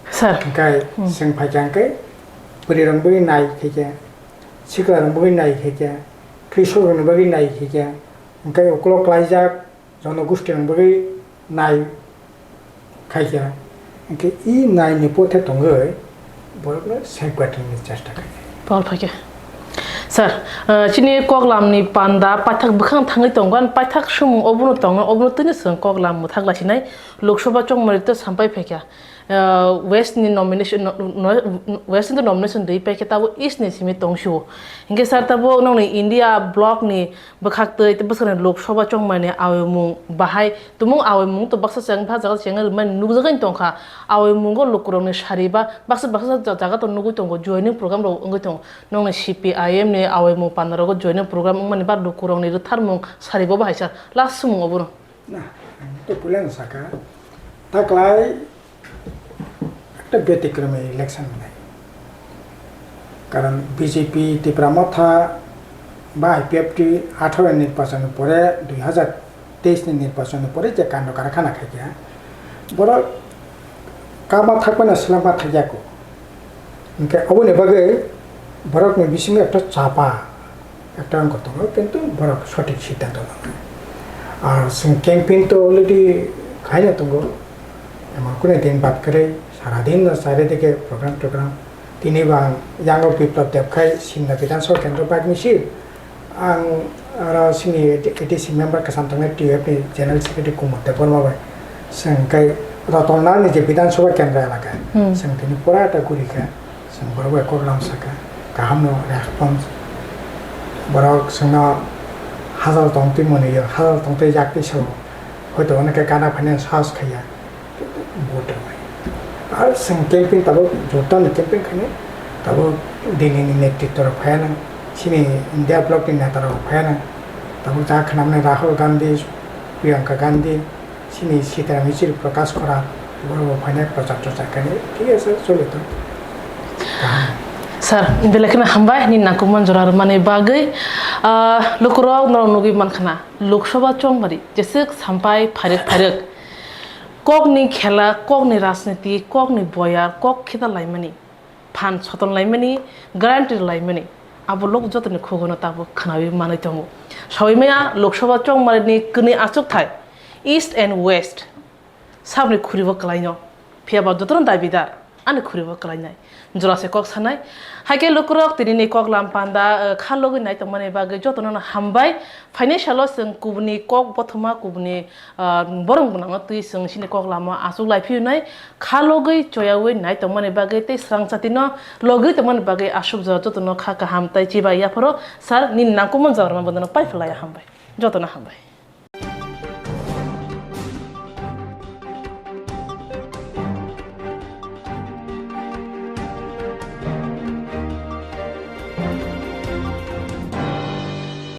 Sir. Hingkai Hmm. Seng phaikha hingkai bwrwi rong bagwi nai khaikha, sikla rong bagwi nai khaikha, krisok rong bagwi nai khaikha, hingkai ukolok klaijak jonogosti rong bagwi nai khaikha, hingke i naini pothe tongwi borokno safeguarding ni chesta khaikha. Pol phaikha. Sir, uh, chini koklamni panda paithak bwkhang thangwi tongo, ani paithak sumung obono tongo, obono twino chwng koklam mwthak laisinai Lok Sabha chongmari to sampai phaikha. Uh, West ni nomination, no, no, West ni nomination rwi paikha, tabo East ni simi tongsio. Hingke sir, tabo nongni India block ni bwkhaktwi tei bwskanni Lok Sabha chongmani aoimung bahai tumung aoimung to baksa cheng bha jaga cheng rwmani nukjagwi tongkha. Aoimungo lukurokni sari ba baksa baksa ja-, jaga to nugwi tongo, joining program rok wngwi tongo. Nongni C P I M ni aoimung pandarogo joining program wngmani ba lukurokni rwtharmung sari bo bahai sir. Last sumung obono. Na, ang to puilano saka. Taklai একটা ব্যতিক্রমী election মানে। কারণ বিজেপি ত্রিপুরা মথা বা আইপিএফটি আঠারো নির্বাচনের পরে, দুই হাজার তেইশ নির্বাচনের পরে যে কাণ্ড কারখানা খাইয়া বড় কামা থাকবে না, সিলামা থাকবে। Hingke aboni bagwi borokni bisingo ekta chapa, ekta wngkha tongo, kintu borok sothik siddhanto nangnai. Ar chwng campaign to already khaina tongo, emon kunu din bad kwrwi, sara din no charidike program togram. Tini bo ang yango Biplab Deb khai Simna Bidhan Sabha Kendro bagwi si, Ang oro chini A D C member kwcham tongnai T U F ni General Secretary Kumar Debbarma bai. Chwng khe Rotondani je Bidhan Sabha Kendra elaka. Hmm. Chwng tini pura ta guri kha. Chwng borok bai kok lam saka. Kaham no response. Borok chwngno hajal tong twi mwnwi yo, hajal tong twi yak twi sao. Hoito ono khe gana phainani sahas khaiya. Vote rwnai. Ar chwng campaign tabuk joto ni campaign khainai, tabuk Delhi ni netritwa rok phaiya nang, chini India bloc ni neta rok phaiya nang, tabuk ja khwnamnai Rahul Gandhi, Priyanka Gandhi, chini Sitaram Yechury, Prakash Kharah, borok bo phainai prochar tochar khainai, thik ase, choli tong. Kaham. Sir, belai kheno hambai, nini nangkukmani jora rwmani bagwi. Ah, lukurok norok nugwi mankha na, Lok Sabha chongmari jeswk sampai phairwk phairwk. Kokni khela, kokni rajniti, kokni boyar, kok khita laimani, phan soton laimani, guarantee laimani, abo lok jotoni khugono tabuk khwnawi manwi tongo. Sawi maya Lok Sabha chongmarini kwnwi achukthai East and West sabni khuribo kwlaino, phiya ba jotono dabidar ani khuribo kwlainai. Jora se kok sanai. Hai khe lukurok tini ni kok lam panda, eh, kha logwi nai tongmani bagwi jotono no hambai. Phainai salo chwng kubuni kok bothoma kubuni, ah, borok gwnangno twi chwng chini kok lama achuk lai phiyo nai. Kha logwi choyawi nai tongmani bagwi tei swrang chati no logwi tongmani bagwi aswk jora jotono kha kaham tei chibai yapharo sir nini nangkukmani jora rwma bono pai phlai hambai. Jotono hambai.